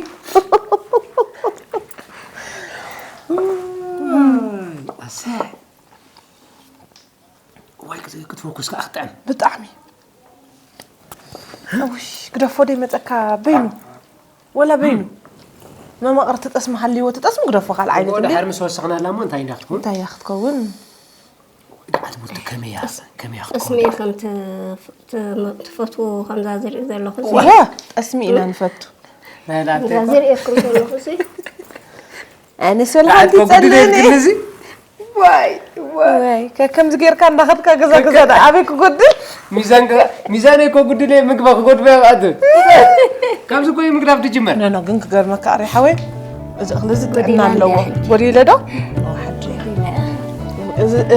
ኣሰ ዋይ ክትፈኩስ ከዓ ክጥዕም። ብጣዕሚ ውሽ ግደፎ ደይ መፀካ በይኑ ወላ በይኑ መማቕርቲ ጠስሚ ሃልይዎ እቲ ጠስሚ ግደፎ ካልእ ዓይነት እንዴ ድሓር ምስ ወሰኽናላ እሞ እንታይ እንዳ ክትከውን? እንታይ እያ ክትከውን? ደዓት ቡቲ ከመያ ከመያ እስሚ ከም ትፈትዎ ከምዛ ዝርኢ ዘለኹ ዋ ጠስሚ ኢና ንፈቱ ዝርእየኩም ዘለኹ ኣነ ሰልሓንቲ ክትጸልእኒ እዚ ወይ ከምዚ ጌርካ እንዳኸድካ ገዛ ገዛ ዳ ኣበይ ክጎድል ሚዛን ሚዛን እኮ ጉድል ምግባ ክጎድበ ኣት ካብዚ እኮ ምግዳፍ ትጅመር ኖ ግን ክገርመካ ኣሪ ሓወይ እዚ እኽሊ እዚ ጥዕና ኣለዎ ጎዲለ ዶ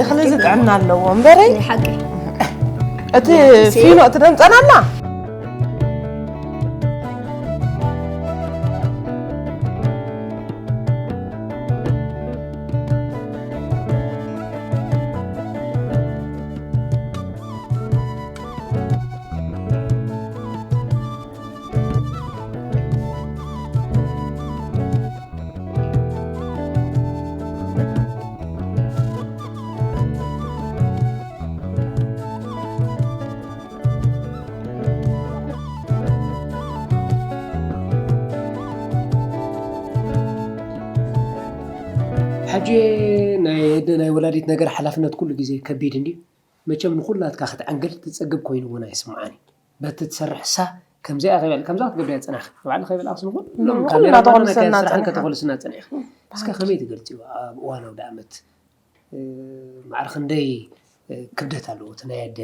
እኽሊ እዚ ጥዕና ኣለዎ እምበረይ ሓቂ እቲ ፊኖ እቲ ደምፀናላ ሕጂ ናይ ኣደ ናይ ወላዲት ነገር ሓላፍነት ኩሉ ግዜ ከቢድ እንድዩ። መቸም ንኹላትካ ክትዓንግል ትጸግብ ኮይኑ እውን ኣይስምዓን እዩ። በቲ ትሰርሕ እሳ ከምዚኣ ከይበል ከምዛ ክትገብርያ ጽናሕ ባዕሉ ከይበል ኣክስም ኩሎም ኩሉ ካሜራ እናተኾልሰና ስራሕን ጽንሐ። ከተኾልስና ጽኒሕ እስከ ከመይ ትገልጽ ኣብ እዋን ኣውደ ኣመት ማዕረ ክንደይ ክብደት ኣለዎ እቲ ናይ ኣደ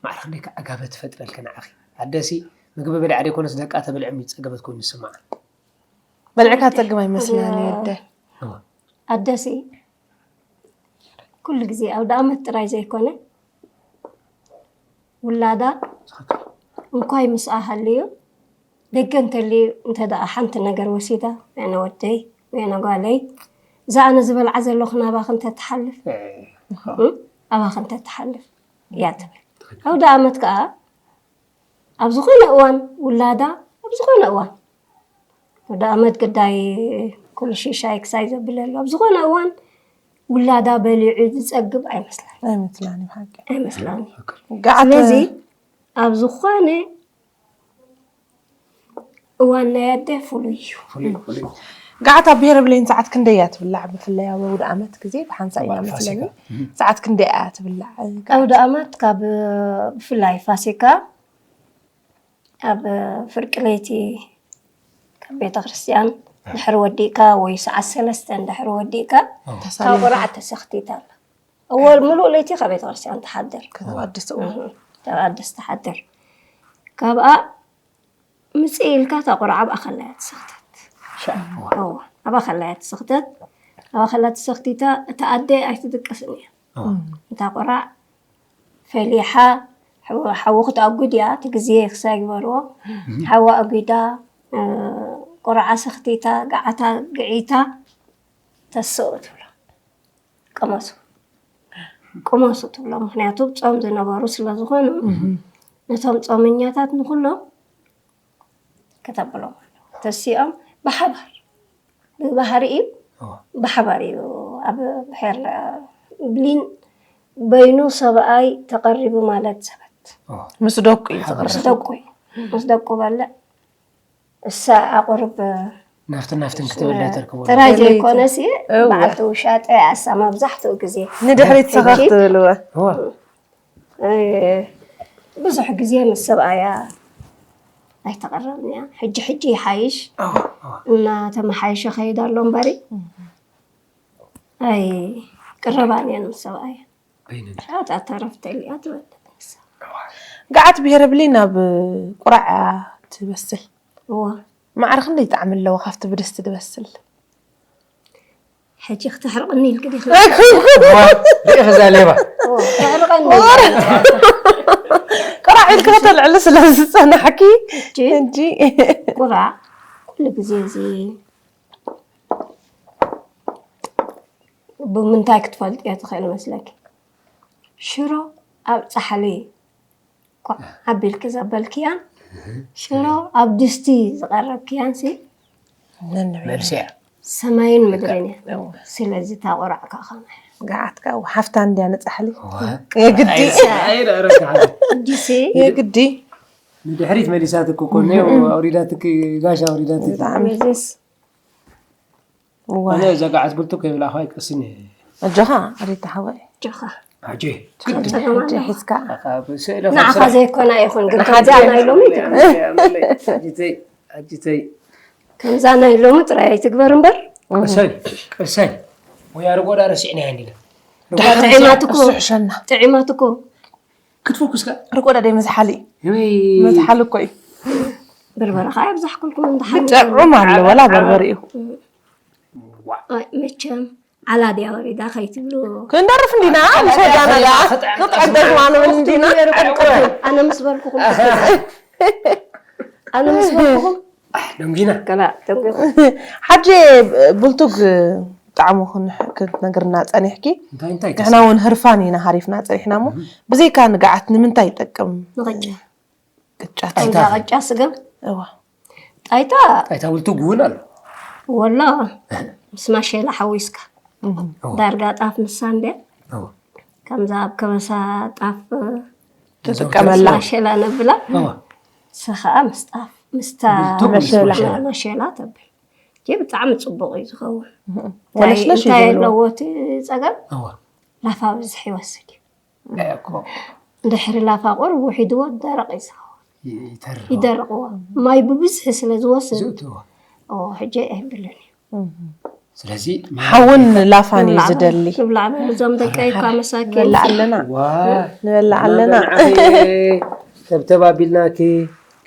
ማዕረ ክንደይ ከዓጋበት ትፈጥረልከ ንዓኺ ኣደሲ ምግቢ በሊዓ ደይኮነስ ደቃ ተበልዕም ይጸገበት ኮይኑ ዝስምዓ በልዕካ ትጸግም ኣይመስልናን እዩ ኣደ ኣደሲ ኩሉ ግዜ ኣውደ ኣመት ጥራይ ዘይኮነ ውላዳ እንኳይ ምስኣ ሃልዩ ደገ እንተልዩ እንተ ደኣ ሓንቲ ነገር ወሲዳ ወየነ ወደይ ወየነ ጓለይ እዛ ኣነ ዝበልዓ ዘለኹ ናባኺ እንተ ትሓልፍ እ? ኣባኺ እንተ ትሓልፍ እያ ትብል ኣውደ ኣመት ከኣ ኣብ ዝኾነ እዋን ውላዳ ኣብ ዝኾነ እዋን ወደ ኣመት ግዳይ ኩሉ ሽሻይ ክሳይ ዘብለሉ ኣብ ዝኾነ እዋን ውላዳ በሊዑ ዝፀግብ ኣይመስላን ኣይመስላን እዩ ሓቂ ኣይመስላን ገዓት ስለዚ ኣብ ዝኾነ እዋን ናይ ኣደ ፍሉይ እዩ ገዓት ኣብ ብሄረ ብሌን ሰዓት ክንደይ እያ ትብላዕ ብፍላይ ኣብ ኣውደ ኣመት ግዜ ብሓንሳእ ኢና መስለኒ ሰዓት ክንደይ እያ ትብላዕ ኣውደ ኣመት ካብ ብፍላይ ፋሲካ ኣብ ፍርቂ ለይቲ ካብ ቤተ ክርስቲያን ድሕሪ ወዲእካ ወይ ሰዓት ሰለስተ ድሕሪ ወዲእካ እታ ቁራዕ ተሰኽቲት ኣላ። እወ ምሉእ ለይቲ ካብ ቤተ ክርስቲያን ትሓድር። ከተቐድስ እዋ። እህ፣ ተቐድስ ትሓድር። ካብኣ ምጽእ ኢልካ እታ ቁራዕ ኣብኣ ከላ እያ ትሰኽተት። እዋ፣ ኣብኣ ከላ እያ ትሰኽተት። ኣብኣ ከላ ተሰኽቲታ እታ ኣደ ኣይትድቅስን እያ። እታ ቁራዕ ፈሊሓ፣ ሓዊ፣ ሓዊ ክትኣጉድ እያ፣ እቲ ግዜ ክሳይ ግበርዎ። ሓዊ ኣጒዳ፣ እ፣ ቁርዓ ሰኽቲታ፣ ገዓታ ግዒታ፣ ተስኡ ትብሎ። ቅመሱ። ቅመሱ ትብሎ። ምኽንያቱ ጾም ዝነበሩ ስለ ዝኾኑ፣ ነቶም ጾመኛታት ንኹሎም ከተብሎም ኣለዎ። ተሲኦም ብሓባር፣ ብባህሪኡ እዋ። ብሓባር እዩ። ኣብ ብሔር ብሊን በይኑ ሰብኣይ ተቐሪቡ ማለት ሰበት። እዋ። ምስ ደቁ እዩ ዝቕረብ። ምስ ደቁ እዩ። ምስ ደቁ በልዕ። እሳ ኣቑርብ ናፍትን ናፍትን ክትብል ዳተርክቦ። ጥራይ ዘይኮነሲ እዋ። በዓልቲ ውሻጠ ኣሳ መብዛሕትኡ ግዜ ንድሕሪት ሰኸኽ ሕጂ ትብልወ። እዋ። እ፣ ብዙሕ ግዜ ምስ ሰብኣያ ኣይተቐረብን እያ። ሕጂ ሕጂ ይሓይሽ እዋ፣ እዋ። እናተመሓየሸ ከይድ ኣሎ እምበሪ ኣይቅረባን እየን ምስ ሰብኣያ። በይነን። ሽዓ ተረፍተል እያ ትበልዕ ንሳ። ገዓት ብሄረ ብሊ ናብ ቁራዕ እያ ትበስል። እዋ። ማዕረ ክንደይ ጣዕሚ ኣለዎ ካብቲ ብድስቲ ትበስል? ሕጂ ክትሕርቕኒ ኢልክ ዲኺ? ዋ፣ ርኢኺ እዛ ሌባ። ኦ፣ ተሕርቐኒ። ቁራዕ ኢልክ ከተልዕሊ ስለ ዝጸናሕኪ፣ ሕጂ? ሕጂ። ቁራዕ ኩሉ ግዜ እዚ ብምንታይ ክትፈልጥዮ ትኽእል መስለኪ? ሽሮ ኣብ ጻሕሊ ኳዕ ኣቢልኪ ዘበልክያን፣ ሽሮ ኣብ ድስቲ ዝቐረብክያን ሲ ነንበይኑ። መልሲ እያ። ሰማይን ምድርን እያ። እወ። ስለዚ እታ ቁራዕ ከኣ ከማይ። ገዓትካ እወ፣ ሓፍታ እንድያ ንጻሕሊ። እወ። የግዲ። ኣይ፣ ኣይ፣ ኣይ፣ ኣይ፣ ኣይ፣ ኣይ፣ ኣይ፣ ኣይ፣ ኣይ፣ የግዲ። ንድሕሪት መሊሳትኪ እኮ፣ እኔ ኣውሪዳትኪ፣ ጋሽ ኣውሪዳትኪ። ብጣዕሚ። መዘስ እዋ። ኣነ እዛ ገዓት ብልቱ ከይብላኻ ኣይቀስን እየ። ኣጆኻ፣ ኣሬታ ሓወይ። ኣጆኻ። ኣጆ፣ ግድ። ጸገም ኣጆ ኣለዎ። ሒዝካ። ካብ ስእሊ ንዓኻ ካብ ስራሕ ዘይኮና ይኹን፣ ግን ንሓደ ከምዚኣ ናይ ሎሚ ትግበር። ኣጅተይ፣ ኣጅተይ። ከምዛ ናይ ሎሚ ጥራይ ኣይትግበር እምበር። ቀሰይ፣ ቀሰይ። ወይ ኣርጎዳ ረሲዕናያ እንዲና። ጥዒማት እኮ፣ እሱ ሕሸና። ጥዒማት እኮ። ክትፎ ኩስካ? ርቆዳ ደይ መዝሓሊ እዩ። ወይ። መዝሓሊ እኮ እዩ። በርበረ ኸዓ ይብዛሕኩልኩም እንድሓር ጥዑም ኣሎ፣ ወላ በርበረ እዩ። ዋእ። ኣይ፣ መቸም ዓላ ድያ ወሪዳ ከይትብሉ። ክንደርፍ እንዲና፣ ምስ ወዳና ደኣ ክጥዕም ክትዕደር ማለት እንዲና። ኣነ ምስ በልኩኹም ክትብሉ። ኣነ ምስ በልኩኹም ኣሕ፣ ደንጊና። ገላ ደንጊኹም። ሓጄ ብልቱግ ጣዕሙ ክን-፣ ክትነግርና ጸኒሕኪ። እንታይ፣ እንታይ ንሕና እውን ህርፋን ኢና ሃሪፍና ጸኒሕና እሞ፣ እህ። ብዘይካ ንግዓት ንምንታይ ይጠቅም? ንቕጫ። ቅጫ። ጣይታ። ከምዛ ቅጫ ስገም? እዋ። ጣይታ። ጣይታ ብልቱግ እውን ኣሎ። ወላ፣ ምስ ማሸላ ሓዊስካ። እህ። እዋ። ዳርጋ ጣፍ ንሳ እንድያ። እዋ። ከምዛ ኣብ ከበሳ ጣፍ ትጥቀመላ። ማሸላ ነብላ። እዋ። ንሳ ኸዓ ምስ ጣፍ፣ ምስታ ብልቱግ ምስ ማሸላ። ማሸላ። ማሸላ ተብል። እጂ ብጣዕሚ ጽቡቕ እዩ ዝኸውን። እህ። እንታይ፣ ወለስለስ እዩ እንታይ ዘለዎ። ኣለዎ እቲ ጸገም? እዋ። ላፋ ብዝሕ ይወስድ እዩ። እኮ። ድሕሪ ላፋ ቁሩብ ውሒድዎ ደረቕ እዩ ዝኸውን። ይ-፣ ይተርር። ይደርቕዎ። ማይ ብብዝሒ ስለ ዝወስድ፣ ዝእትዎ። ኦ፣ ሕጂ ኣይብልን እዩ። እህ። ስለዚ ሓውን ላፋን እዩ ንብላዕ ዝደሊ። ንብላዕ በሉ፣ እዞም ደቀይ እኳ መሳኪን። ንበልዕ ኣለና። ዋ። ንበልዕ ኣለና። ንዓኺ ተብተብ ኣቢልናኪ፣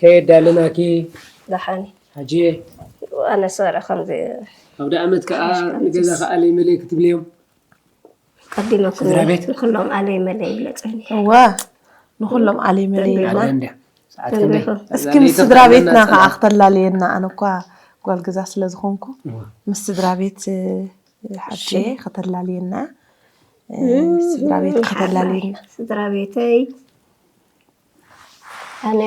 ከየዳልናኪ። ደሓን። ሓጂ። ኣነ ሰረ ከምዚ ኣብ ደኣመት ከኣ ንገዛ ከኣ ለይመለይ ክትብልዮም። ቀዲመኩም ስድራ ቤት? ንኹሎም ኣለይ መለይ ይብለጸኒ። እዋ፣ ንኹሎም ኣለይ መለይ ደንቢኹም። ኢልና። ኣደ እንድያ። ሰዓት ክንደይ? ደንቢኹም። እስኪ ምስ ስድራ ቤትና ከኣ ክተላልየና፣ ኣነ እኳ ጓል ገዛ ስለ ዝኾንኩ፣ እዋ። ምስ ስድራ ቤት፣ እ፣ ሓቂ እሺ። ከተላልየና፣ እ፣ እም፣ ስድራ ቤት ሓራይ። ከተላልየና። ስድራ ቤተይ፣ ኣነ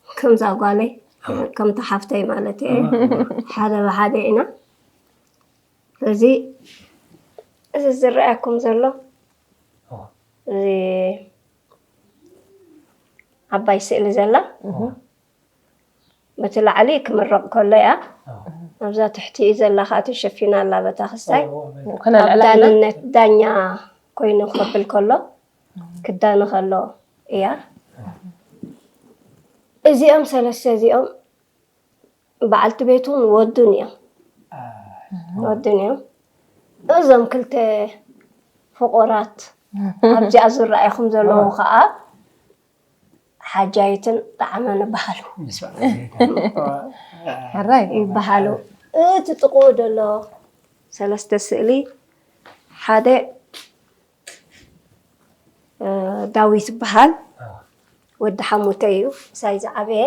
ከምዛ ጓለይ፣ እዋ። ከምታ ሓፍተይ ማለት እየ። እዋ፣ እዋ። ሓደ ብሓደ ኢና። ስለዚ እዚ ዝረኣየኩም ዘሎ፣ እዋ። እዚ ዓባይ ስእሊ ዘላ፣ እዋ። በቲ ላዕሊ ክምረቕ ከሎ እያ። እዋ። ኣብዛ ትሕቲኡ ዘላ ከዓ ተሸፊና ኣላ በታ ክስታይ። እዋ፣ እዋ፣ እዋ። ኣብ ከነልዕላ ኢና። ዳንነት ዳኛ ኮይኑ ክብል ከሎ፣ ክዳኒ ከሎ እያ። እዚኦም ሰለስተ እዚኦም በዓልቲ ቤቱን ወዱን እዮም። ወዱን እዮም። እዞም ክልተ ፍቑራት ኣብዚኣ ዝረኣይኹም ዘለዉ ከዓ ሓጃይትን ጣዕመን ይበሃሉ። ሕራይ ይበሃሉ። እቲ ጥቕኡ ዘሎ ሰለስተ ስእሊ ሓደ ዳዊት ይበሃል። ወዲ ሓሙተ እዩ ምሳይ ዝዓበየ።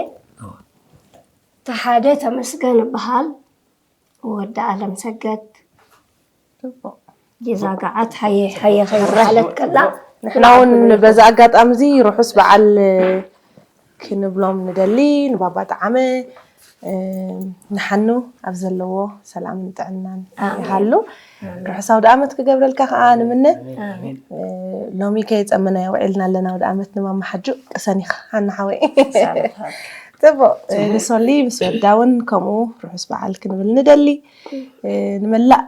እቲ ሓደ ተመስገን ይበሃል። ወዲ ኣለም ሰገድ ጌዛ ገዓት ሃየ ሃየ ከይበሃለት ከላ ንሕና እውን በዚ ኣጋጣሚ እዚ ርሑስ በዓል ክንብሎም ንደሊ ንባባ ጣዓመ ንሓኑ ኣብ ዘለዎ ሰላምን ጥዕናን ይሃሉ። ርሑስ ኣውደ ኣመት ክገብረልካ ከዓ ንምነ። ሎሚ ከየፀመናዮ ውዒልና ኣለና ኣውደ ኣመት ንማማ ሓጁ ቅሰን ኢኻ ሓና ሓወይ። ፅቡቅ ንሶሊ ምስ ወዳ እውን ከምኡ ርሑስ በዓል ክንብል ንደሊ። ንመላእ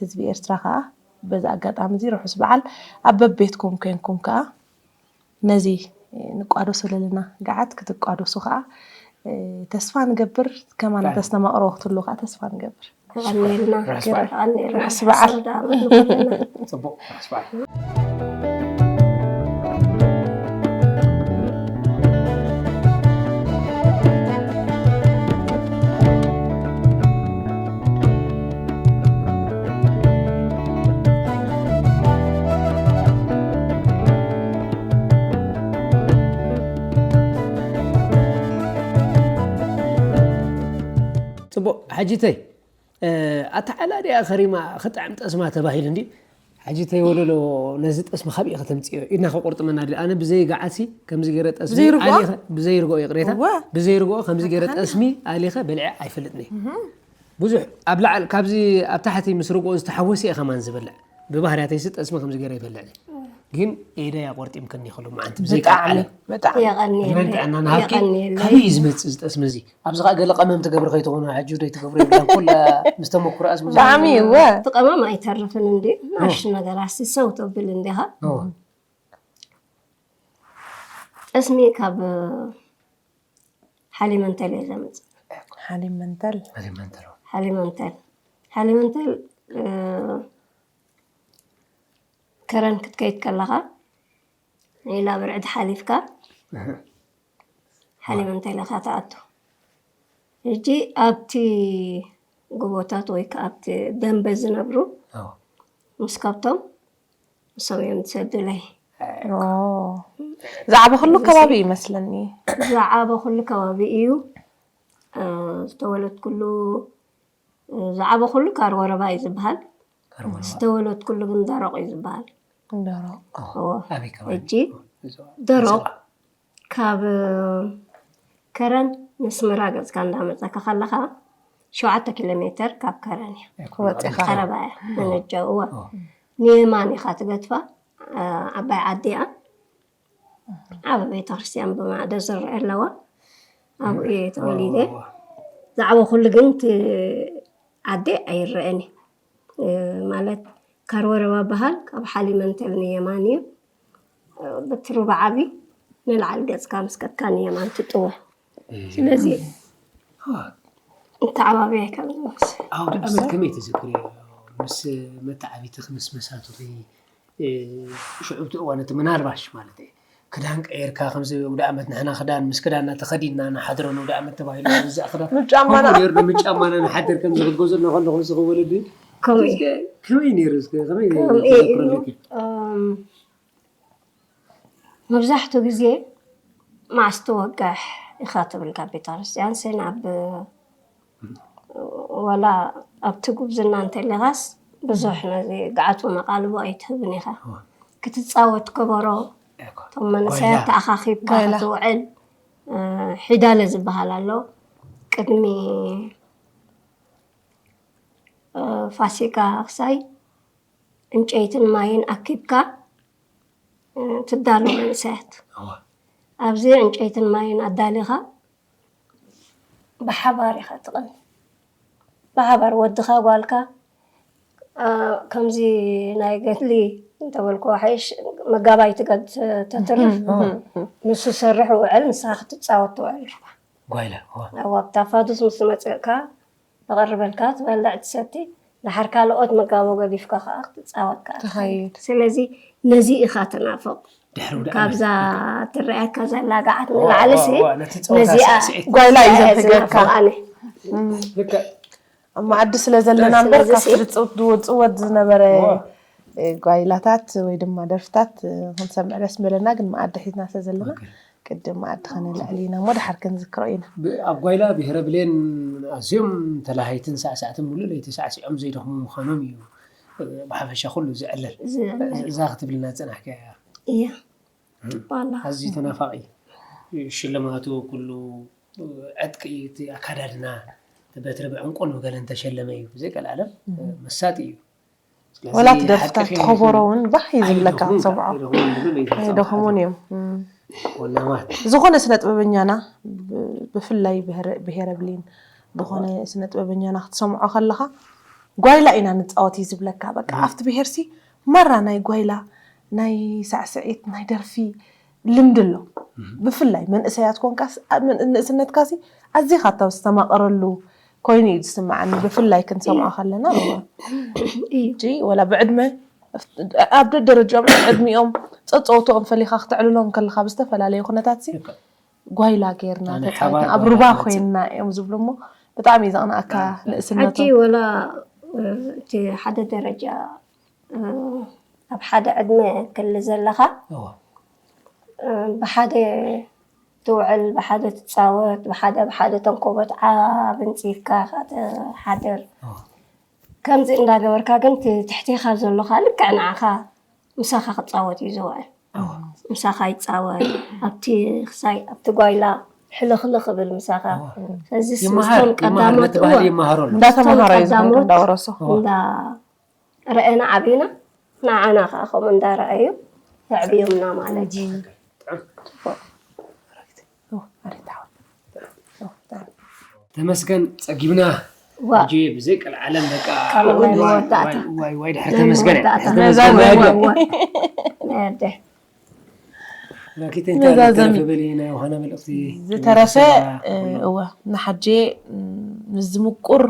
ህዝቢ ኤርትራ ከዓ በዚ ኣጋጣሚ እዚ ርሑስ በዓል ኣብ በቤትኩም ኮንኩም ከዓ ነዚ ንቋደሶ ዘለና ገዓት ክትቋደሱ ከዓ ተስፋ ንገብር። ከማና ተስተማቕሮ ክትህሉ ከዓ ተስፋ ንገብር። የቐንየልና ርሑስ በዓል። የቐንየልና ርሑስ በዓል። ርሑስ በዓል። ፅቡቅ ርሑስ በዓል። ፅቡቅ ሓጂተይ ኣተዓላሊኣ ከሪማ ክጥዕም ጠስማ ተባሂሉ እንዲ ሓጂተይ ወለሎ ነዚ ጠስሚ ካብ ኢኸ ተምፅዮ ኢድና ከቆርጥመና ድል ኣነ ብዘይ ገዓሲ ከምዚ ገይረ ጠስሚ ብዘይ ርግኦ? ኣሊኸ ብዘይ ርግኦ ይቕሬታ እወ። ብዘይ ርግኦ ከምዚ ገይረ ጠስሚ ኣሊኸ በልዐ ኣይፈልጥን እየ ብዙሕ ኣብ ላዕል ካብዚ ኣብ ታሕቲ ምስ ርግኦ ዝተሓወሰ እየ ከማን ዝበልዕ ብባህርያተይሲ ጠስሚ ከምዚ ገይረ ይበልዕ እየ ግን ኢደይ ኣቆርጢምክኒ ይኽሉ መዓንቲ ብዘይካ ብጣዕሚ ዓለም ብጣዕሚ ዕድመን የቐንየለይ ጥዕናን ሃብኪ የቐንየለይ ካበይ እዩ ዝመፅእ እዚ ጠስሚ እዚ ኣብዚ ከዓ ገለ ቀመም ትገብሪ ከይትኾኑ ሕጂ ደይ ትገብሩ የብላን ኩላ ምስ ተመኩረኣስ ብዙሕ ብጣዕሚ እወ እቲ ቀመም ኣይተርፍን እንዲ ናሽ ነገር ኣሲ ሰው ተብል እንዲኻ ጠስሚ ካብ ሓሊመንተል እየ ዘምፅእ ሓሊም መንተል ሓሊመንተል ሓሊመንተል ከረን ክትከይድ ከለኻ ሌላ ብርዕድ ሓሊፍካ ሓሊመንተል ኢኻ ትኣቱ ሕጂ ኣብቲ ጎቦታት ወይ ከዓ ኣብቲ ደንበ ዝነብሩ ምስ ከብቶም ንሶም እዮም ዝሰዱለይ ዛዕባ ኩሉ ከባቢ ይመስለኒ ዝዓበ ኩሉ ከባቢ እዩ ዝተወለድኩሉ ዝዓበ ኩሉ ካርወረባ እዩ ዝበሃል ዝተወለድኩሉ ግን ደረቕ እዩ ዝበሃል ደረቕ ሕጂ ደረቕ ካብ ከረን ንስመራ ገፅካ እንዳመፀካ ከለካ ሸውዓተ ኪሎ ሜተር ካብ ከረን እያ ክወፅኻ ቀረባ እያ ንነጃ እዋ ንየማን ኢኻ ትገትፋ ዓባይ ዓዲ እያ ዓብ ቤተክርስትያን ብማዕዶ ዝረአ ኣለዋ ኣብኡ እየ ተወሊደ ዛዕባ ኩሉ ግን እቲ ዓዲ ኣይረአን እዩ ማለት ካርወረባ በሃል ካብ ሓሊመንተል ንየማን እዩ በቲ ሩባ ዓቢ ንላዕሊ ገፅካ ምስ ከድካ ንየማን ትጥወ ስለዚ እንተዓባቢ ኣይከብድስ ኣውደ ኣመት ከመይ ትዝክርዮ ምስ መተዓቢትኺ ምስ መሳቱኺ ሽዑ እቲ እዋን እቲ ምናልባሽ ማለት እየ ክዳን ቀይርካ ከምዚ ውደ ኣመት ንሕና ክዳን ምስ ክዳንና ተኸዲንና ንሓድሮ ንውደ ኣመት ተባሂሉ ዝዛእ ክዳን ምጫማና ከምኡ ነይሩ ምጫማና ንሓድር ከምዚ ክትገዝኡልና ከለኹም ዝኽወለዲ ከምኡ እዩ ከመይ ነይሩ እስከ ከመይ ከምኡ እዩ ተዘክረለኪ እም፣ መብዛሕትኡ ግዜ መዓስ ትወግሕ ኢኻ ትብል ካብ ቤተ ክርስቲያን ሲ ናብ ወላ ኣብቲ ጉብዝና እንተሊኻስ ብዙሕ ነዚ ገዓቱ መቃልቦ ኣይትህብን ኢኻ ክትፃወት ከበሮ እቶም መንእሰያት ተኣኻኺብካ ክትውዕል ሒዳለ ዝበሃል ኣሎ ቅድሚ ፋሲካ ክሳይ ዕንጨይትን ማይን ኣኪብካ ትዳሎ መንእሰያት ኣብዚ ዕንጨይትን ማይን ኣዳሊኻ ብሓባር ኢኻ ትቐኒ ብሓባር ወድኻ ጓልካ ከምዚ ናይ ገድሊ እንተበልኩ ሓይሽ መጋባይ ትገድ ተትርፍ ንሱ ሰርሕ ውዕል ንስኻ ክትፃወት ትውዕል። ጓይላ እዋ። ኣብ ኣብታ ፋዱስ ምስ መፅእካ ተቐርበልካ ትበልዕ ትሰቲ ድሓር ካልኦት መጋቦ ገዲፍካ ከዓ ክትፃወት ከዓ ትኸይድ። ትኸይድ። ስለዚ ነዚ ኢኻ ትናፍቕ። ድሕሪ ውዳእ ካብዛ ትረኣየካ ዘላ ገዓት ንላዕሊ ሲ እዋ፣ ነቲ ፀወታ ነዚኣ ስዕስዒት። ጓይላ እዩ እያ ዘብህገካ። ዝናፍቕ ኣነ። ልክዕ ኣብ መኣዲ ስለ ዘለና እምበር ስለዚ ካብቲ ሲ- ዝፅው- ዝፅወት ዝነበረ እዋ። እ፣ ጓይላታት ወይ ድማ ደርፍታት እ፣ ክንሰምዕ ደስ ምበለና፣ ግን መኣዲ ሒዝና ስለ ዘለና ቅድም መኣዲ ከነልዕል ኢና እሞ ድሓር ክንዝክሮ ኢና። ብ- ኣብ ጓይላ ብሄረ ብሌን ኣዝዮም ተላሃይትን ሳዕሳዕትን ሙሉእ ለይቲ ሳዕሲዖም ዘይደኽሙ ምዃኖም እዩ እ፣ ብሓፈሻ ኩሉ ዝዕለል። ዝዕለል። እዛ ክትብልና ዝፀናሕካያ እያ። እያ ትባላ ኣዝዩ ተናፋቒ ሽልማቱ ኩሉ ዕጥቂ እቲ ኣካዳድና በትሪ ብዕንቁን ብገለን ተሸለመ እዩ። ብዘይ ቀልዓለም መሳጢ እዩ። ስለዚ ወላ እቲ ደርፍታት ሓቅኺ ተኸበሮ እውን ባህ እዩ ዝብለካ ኣይደኽሙን ክትሰምዖ ኣይደኽሙን ዝብል እዩ። ኣይደኽሙን እዮም። ወናማት ዝኾነ ስነ ጥበበኛና ብ- ብፍላይ ብሄረ- ብሄረ ብሌን ዝኾነ ስነ ጥበበኛና ክትሰምዖ ከለኻ ጓይላ ኢና ንፃወት እዩ ዝብለካ። በቃ ኣብቲ ብሄርሲ ማራ ናይ ጓይላ ናይ ሳዕስዒት ናይ ደርፊ ልምዲ ኣሎ። ብፍላይ መንእሰያት ኮንካስ ኣብ ምን- ንእስነትካሲ ኣዚኻ እታ ዝተማቐረሉ ኮይኑ እዩ ዝስምዓኒ ብፍላይ ክንሰምዖ ከለና እወ። እዩ ሕጂ ወላ ብዕድመ ኣብ ደደረጃኦም ዕድሚኦም ፀፀውትኦም ፈሊኻ ክተዕልሎም ከለኻ ብዝተፈላለዩ ኩነታት ሲ ጓይላ ጌርና ኣነ ተፃዊትና ሓባር ኣብ ጓይላ ሩባ ክመፅእ። ኮይንና እዮም ዝብሉ እሞ ብጣዕሚ እዩ ዘቕንኣካ ሕጂ ንእስነቶም ወላ እ፣ እቲ ሓደ ደረጃ እ፣ ኣብ ሓደ ዕድመ ክሊ ዘለኻ እዋ። እ፣ ብሓደ ትውዕል ብሓደ ትፃወት ብሓደ ብሓደ ተንኮበት ዓብ እንፅፍካ ኢኻ ትሓድር እዋ። ከምዚ እንዳገበርካ ግን እቲ ትሕቴኻ ዘሎ ከዓ ልክዕ ንዓኻ ምሳኻ ክፃወት እዩ ዝውዕል ምሳኻ ይፃወት ኣብቲ ክሳይ ኣብቲ ጓይላ ሕልኽልኽ ብል ምሳኻ ስለዚ ይመሃር ስቶም ይመሃር ነቲ ቀዳሞት ባህሊ እወ ይመሃረሉ። እንዳተምሃሮ እዩ ዝኸይድ ቀዳሞት እንዳወረሶ እንዳረአና ዓብና ንዓና ከዓ ከምኡ እንዳረኣዩ የዕብዮምና ማለት እዩ ኣሪታዋ ተመስገን ጸጊብና ዋ ሕጂ ብዘይ ቀልዓለም በቃ ካብ ናይ ዋይ፣ መወዳእታ። ዋይ፣ ዋይ፣ ዋይ፣ ድሕሪ ናይ ተመስገን መወዳእታ። ድሕሪ ነዛ ተመስገን ነዋ። ዋይ፣ እወ። ናይ ኣደ ራኪት ነዛ እንታይ ዘሚ- ተረፈ በሊ ናይ ዮሃና መልእኽቲ ዝተረፈ ንቤተሰባ እ፣ ኩሉ። እወ ንሓጄ ም፣ ምስዚ ምቁር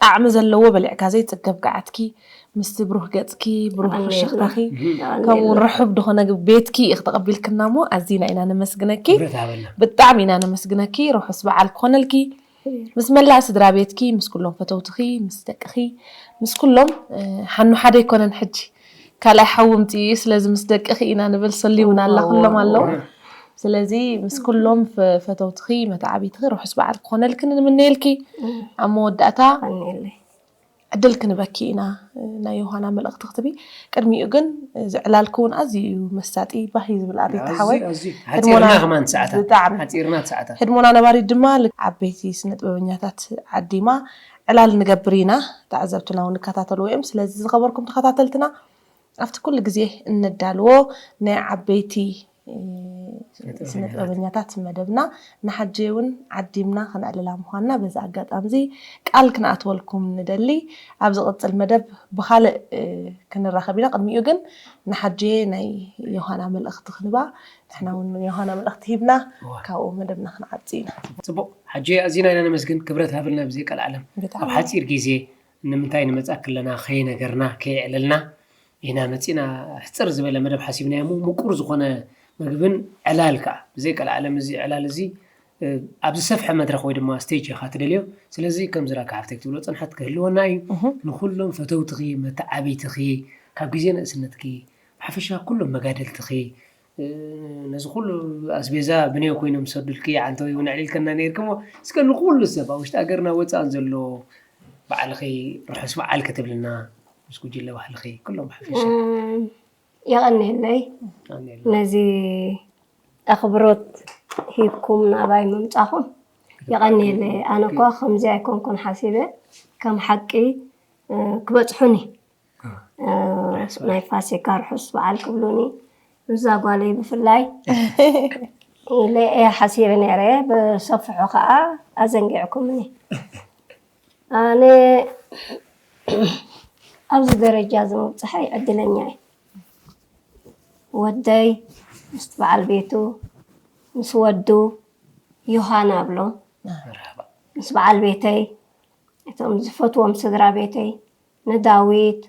ጣዕሚ ዘለዎ በሊዕካ ዘይፅገብ ገዓትኪ ምስቲ ብሩህ ገፅኪ ብሩህ ኣሜን። ፍሽኽታኺ ኣሜን። ከምኡውን ርሑብ ዝኾነ ቤትኪ ኢኺ ተቐቢልክና እሞ ኣዚና ኢና ነመስግነኪ ክብረት ሃበልና ብጣዕሚ ኢና ነመስግነኪ ርሑስ በዓል ክኾነልኪ ምስ መላእ ስድራ ቤትኪ ምስ ኩሎም ፈተውትኺ ምስ ደቅኺ ምስ ኩሎም እ፣ ሓኑ ሓደ ኣይኮነን ሕጂ ካልኣይ ሓዊ ምፅኡ እዩ ስለዚ ምስ ደቅኺ ኢና ንብል ሰልዩ እውን ኣላ ኩሎም ኣለዉ ስለዚ ምስ ኩሎም ፈ- ፈተውትኺ መተዓቢትኺ ርሑስ በዓል ክኾነልኪ ንምነየልኪ ኣብ መወዳእታ ቀኒለይ ዕድል ክንበኪ ኢና ናይ ዮሃና መልእኽቲ ክትቢ ቅድሚኡ ግን እዚ ዕላልኪ እውን ኣዝዩ እዩ መሳጢ ባህ እዩ ዝብል ኣሪታ ሓወይ ኣዝዩ ሓፂርና ከማን ሰዓታት ብጣዕሚ ሓፂርና ሰዓታት ህድሞና ነባሪት ድማ ልክ ዓበይቲ ስነ ጥበበኛታት ዓዲማ ዕላል ንገብር ኢና ተዓዘብትና እውን ይከታተልዎ እዮም ስለዚ ዝኸበርኩም ተኸታተልትና ኣብቲ ኩሉ ግዜ እነዳልዎ ናይ ዓበይቲ ስነ ጥበበኛታት መደብና ንሓጂ እውን ዓዲምና ከነዕልላ ምዃንና በዚ ኣጋጣሚ እዚ ቃል ክንኣትወልኩም ንደሊ ኣብ ዝቕፅል መደብ ብካልእ ክንራኸብ ኢና ቅድሚኡ ግን ንሓጂ ናይ ዮሃና መልእኽቲ ክንባ ንሕና እውን ዮሃና መልእኽቲ ሂብና ካብኡ መደብና ክንዓፂ ኢና ፅቡቅ ሓጂ ኣዚና ኢና ነመስግን ክብረት ሃብልና ብዘይ ቀልዓለም ኣብ ሓፂር ግዜ ንምንታይ ንመፃ ክለና ከይነገርና ከየዕለልና ኢና መፂና ሕፅር ዝበለ መደብ ሓሲብናዮ እሞ ምቁር ዝኾነ ምግብን ዕላል ከዓ ብዘይ ቀልዓለም እዚ ዕላል እዚ ኣብ ዝሰፍሐ መድረክ ወይ ድማ ስቴጅ ኢካ ትደልዮ ስለዚ ከም ዝራካ ሓፍተይ ክትብሎ ፅንሓት ክህልወና እዩ ንኩሎም ፈተውትኺ መተዓቢትኺ ካብ ግዜ ንእስነትኪ ብሓፈሻ ኩሎም መጋደልትኺ ነዚ ኩሉ ኣስቤዛ ብኔው ኮይኖም ዝሰዱልኪ ዓንተወይ እውን ኣዕሊልከና ነይርክሞ እስከ ንኩሉ ሰብ ኣብ ውሽጢ ሃገርና ወፃእን ዘሎ ባዕልኺ ርሑስ በዓል ክትብልና ምስ ጉጅለ ባህልኺ ኩሎም ብሓፈሻ የቐንየለይ ነዚ ኣኽብሮት ሂብኩም ናባይ ምምፃኹም የቐንየለይ ኣነ እኳ ከምዚ ኣይኮንኩን ሓሲበ ከም ሓቂ ክበፅሑኒ ናይ ፋሲካ ርሑስ በዓል ክብሉኒ እዛ ጓለይ ብፍላይ ኢለ እየ ሓሲበ ነይረ ብሰፍሑ ከዓ ኣዘንጊዕኩምኒ ኣነ ኣብዚ ደረጃ እዚ ምብፅሐይ ዕድለኛ እየ ወደይ ምስ በዓል ቤቱ፣ ምስ ወዱ ዮሃና እብሎም፣ ምስ በዓል ቤተይ፣ እቶም ዝፈትዎም ስድራ ቤተይ፣ ንዳዊት፣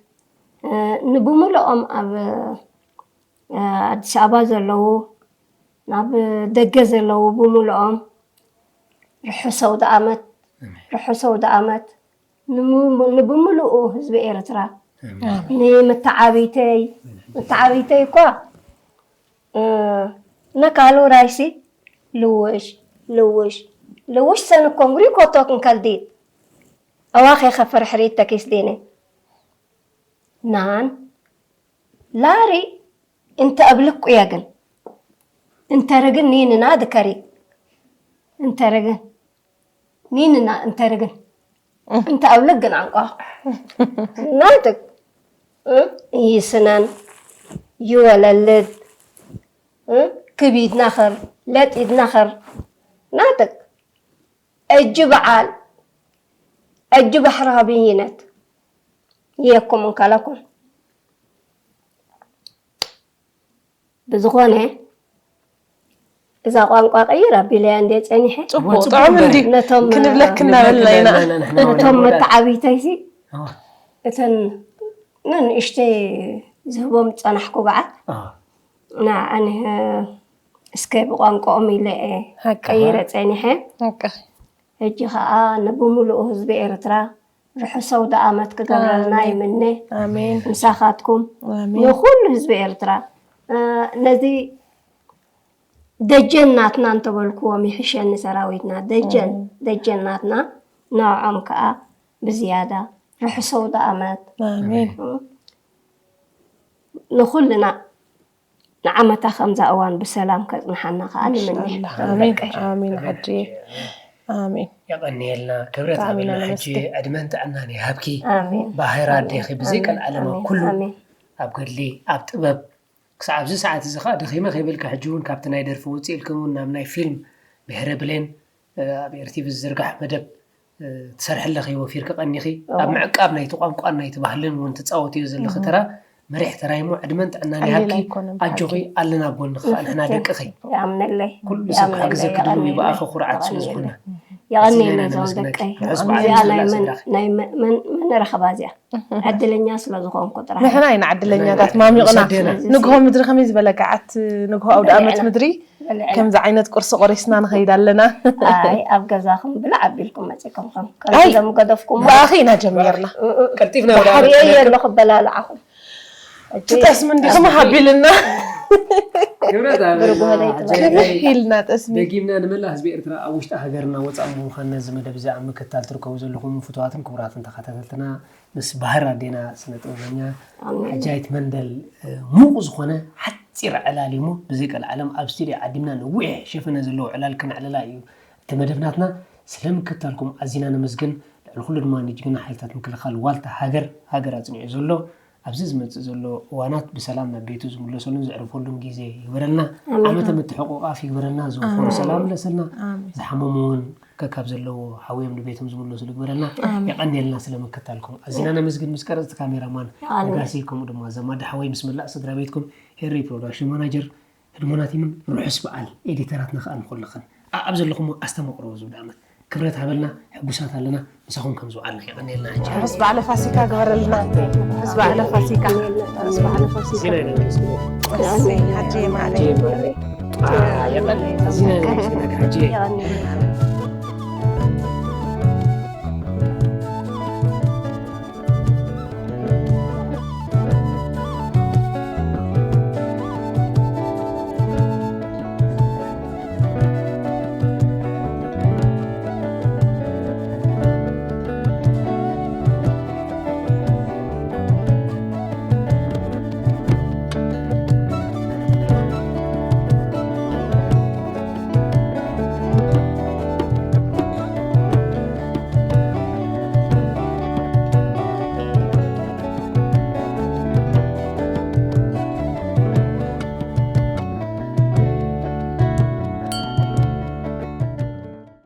እ፣ ንብምልኦም ኣብ፣ እ፣ ኣዲስ ኣበባ ዘለዉ፣ ናብ ደገ ዘለዉ ብምልኦም ርሑስ ኣውደ ኣመት፣ ርሑስ ኣውደ ኣመት። ንሙ-፣ ንብምልኡ ህዝቢ ኤርትራ፣ ንምተዓቢተይ፣ መተዓቢተይ እኳ፣ እ፣ ነካሉ ራይሲ ልውሽ፣ ልውሽ፣ ልውሽ ሰንኮም ሪኮቶ ክንከልዲት። ኣዋኸ ከፈር ሕሪት ተኪስ ዲነ። ናን ላሪ እንተ እብልኩ እየ ግን፣ እንተ ርግን ኒንና ድከሪ፣ እንተ ርግን ኒንና፣ እንተ ርግን፣ እንተ እብልክ ግን ኣንቋቕ። ናትክ፣ እ፣ ይስነን፣ ይወለልድ፣ እ፣ ክብ ይድናኸር፣ ለጥ ይድናኸር። ናትክ፣ እጅ በዓል፣ እጅ ባሕሪ ሀብይነት፣ የኩም እንከለኩም። ብዝኾነ፣ እዛ ቋንቋ ቀይር ኣቢለያ እንደ ጸኒሐ። ጽቡቅ፣ ጽቡቅ ጥዑም እምበረ። እንዲ ነቶም፣ ክንብለክ እናበልና ኢና። ነቶም መተዓቢተይሲ፣ ኣዋ። እተን ንንእሽተይ ዝህቦም ጸናሕኩ በዓል፣ ኣዋ። ንዓን እስከ ብቋንቋኦም ኢለ እየ ሓቂ። ቀይረ ጸኒሐ። ሓቂ። ሕጂ ኸኣ ንብምሉኡ ህዝቢ ኤርትራ ርሑስ ኣውደ ኣመት ክገብረልና ኣሜን። ይምነ። ኣሜን። ምሳኻትኩም ኣሜን። ንኹሉ ህዝቢ ኤርትራ፣ እ፣ ነዚ ደጀን ናትና እንተበልክዎም ይሕሸኒ ሰራዊትና። ደጀን፣ ኣሜን። ደጀን ናትና፣ ንዕኦም ከኣ ብዝያዳ ርሑስ ኣውደ ኣመት። ኣሜን። እ፣ ንኹልና ንዓመታ ከምዛ እዋን ብሰላም ከጽንሓና ከኣ ንምነ። ኢንሻኣላህ። ኣሜን። ኣሜን ሓጂ። ኣሜን። የቐንየልና። ክብረት ብጣዕሚ ኢና ሃበልና። ሕጂ ነመስግን። ዕድመን ጥዕናን ይሃብኪ። ኣሜን። ባህር ኣሜን። ኣዴኺ ብዘይ ኣሜን። ቀልዓለም ኣብ ኣሜን። ኩሉ ኣሜን። ኣብ ገድሊ፣ ኣብ ጥበብ፣ ክሳብ ኣብዚ ሰዓት እዚ ኸኣ ደኺመ ከይበልኪ፣ ሕጂ እውን ካብቲ ናይ ደርፊ ውፅእ ኢልክን እውን ናብ ናይ ፊልም ብሕረ ብሌን፣ እ፣ ኣብ ኤርቲቪ ዝዝርጋሕ መደብ፣ እ፣ ትሰርሒ ኣለኺ፣ ወፊርኪ ቀኒኺ። እዎ። ኣብ ምዕቃብ ናይቲ ቋንቋን ናይቲ ባህልን እውን ትፃወትዮ ዘለኺ እዎ። ተራ መሪሕ ተራ እሞ ዕድመን ጥዕናን ቀሊል ይሃብኪ። ኣይኮነን ኣጆኺ፣ ብሓቂ። ኣለና ኣብ ጎንኺ፣ ከኣ ንሕና ንፍትን። ደቅኺ። ይኣምነለይ። ኩሉ ሰብ ይኣምነለይ፣ ክሕግዘኪ ድሉው እዩ፣ ይኣምነለይ። ብኣኺ ኩርዓት ስለ ይኣምነለይ። ዝኾንና። የቐንየለይ እዚኣ እዞም ምስጋናኪ። ደቀይ። ርሑስ በዓል እዚኣ ናይ ንኹላትና መን-፣ ስድራኺ። ናይ መ-፣ መን-፣ መነረኸባ እዚኣ። ዕድለኛ ስለ ዝኾንኩ ጥራሕ። ንሕና ኢና ዕድለኛታት፣ ንሕና ኢና ማሚቕና። ንሰደና። ንግሆ ምድሪ ከመይ ዝበለ ገዓት ንግሆ ኣውደ ኣመት በሊዕና። ምድሪ በሊዕና። ከምዚ ዓይነት ቁርሲ ቆሪስና ንኸይድ ኣለና። ኣይ፣ ኣብ ገዛኹም ብላዕ ኣቢልኩም መጺእኩም ከም ኣይ፣ ከምዚ ሎም ገደፍኩም። ብኣኺ ኢና ጀሚርና። እ፣ እ። ቀልጢፍና ባሕሪ ወደ እየ ኣሎ ክበላልዓኹም። እቲ ጠስሚ እንዲኹም ሃቢልና። ክብረት ሃበልና። ብርጉህ ለይቲ። ሕጂ ክብር ኢልና ጠስሚ። ደጊምና ንመላእ ህዝቢ ኤርትራ ኣብ ውሽጢ ሃገርና ወጻኢ ብምዃን ነዚ መደብ እዚ ኣብ ምክትታል ትርከቡ ዘለኹም ፍቱዋትን ክቡራትን ተኸታተልትና ምስ ባህር ኣዴና ስነ ጥበበኛ ኣሜን። ሓጃይት መንደል፣ እ፣ ሙቕ ዝኾነ ሓጺር ዕላል እዩ እሞ ብዘይ ቀልዓለም ኣብ ስቱድዮ ዓዲምና ነዊሕ ሸፈነ ዘለዎ ዕላል ክነዕልላ እዩ እቲ መደብ ናትና። ስለ ምክትታልኩም ኣዚና ነመስግን። ልዕሊ ኩሉ ድማ ንጅግና ሓይልታት ምክልኻል ዋልታ ሃገር፣ ሃገር ኣጽኒዑ ዘሎ ኣብዚ ዝመጽእ ዘሎ እዋናት ብሰላም ናብ ቤቱ ዝምለሰሉን ዘዕርፈሉን ግዜ ይግበረልና። ኣሜን። ዓመተ ምትሕቑቓፍ ይግበረልና። ዝወፈሩ ኣሜን። ሰላም ይመለሰልና። ኣሜን። ዝሓመሙ እውን ከካብ ዘለዎ ሓውዮም ንቤቶም ዝምለሱሉ ይግበረልና። ኣሜን። የቐንየልና ስለ ምክታልኩም። ኣዚና ነመስግን። ምስ ቀረጽቲ ካሜራማን ኣሜን። ነጋሲ፣ ከምኡ ድማ ዘማዳ ሓወይ፣ ምስ መላእ ስድራ ቤትኩም፣ ሄሪ ፕሮዳክሽን ማናጀር፣ ህድሞናት ይምን ርሑስ በዓል ኤዲተራትና ከኣ ንኹልኽን። ኣ-፣ ኣብ ዘለኹሞ ኣስተማቕርዎ ዝብል ዓመት ክብረት ሃበልና፣ ሕጉሳት ኣለና፣ ምሳኹም ከም ዝውዓልና የቐንየልና። ሕጂ ርሑስ በዓለ ፋሲካ ግበረልና። ርሑስ በዓለ ፋሲካ። ርሑስ በዓለ ፋሲካ። ዜና ይነግር። ኣሜን። ሓጂ ማዕረ። አ፣ የቐን-፣ ዜና ይነግር። ሓጂ። የቐንየልና።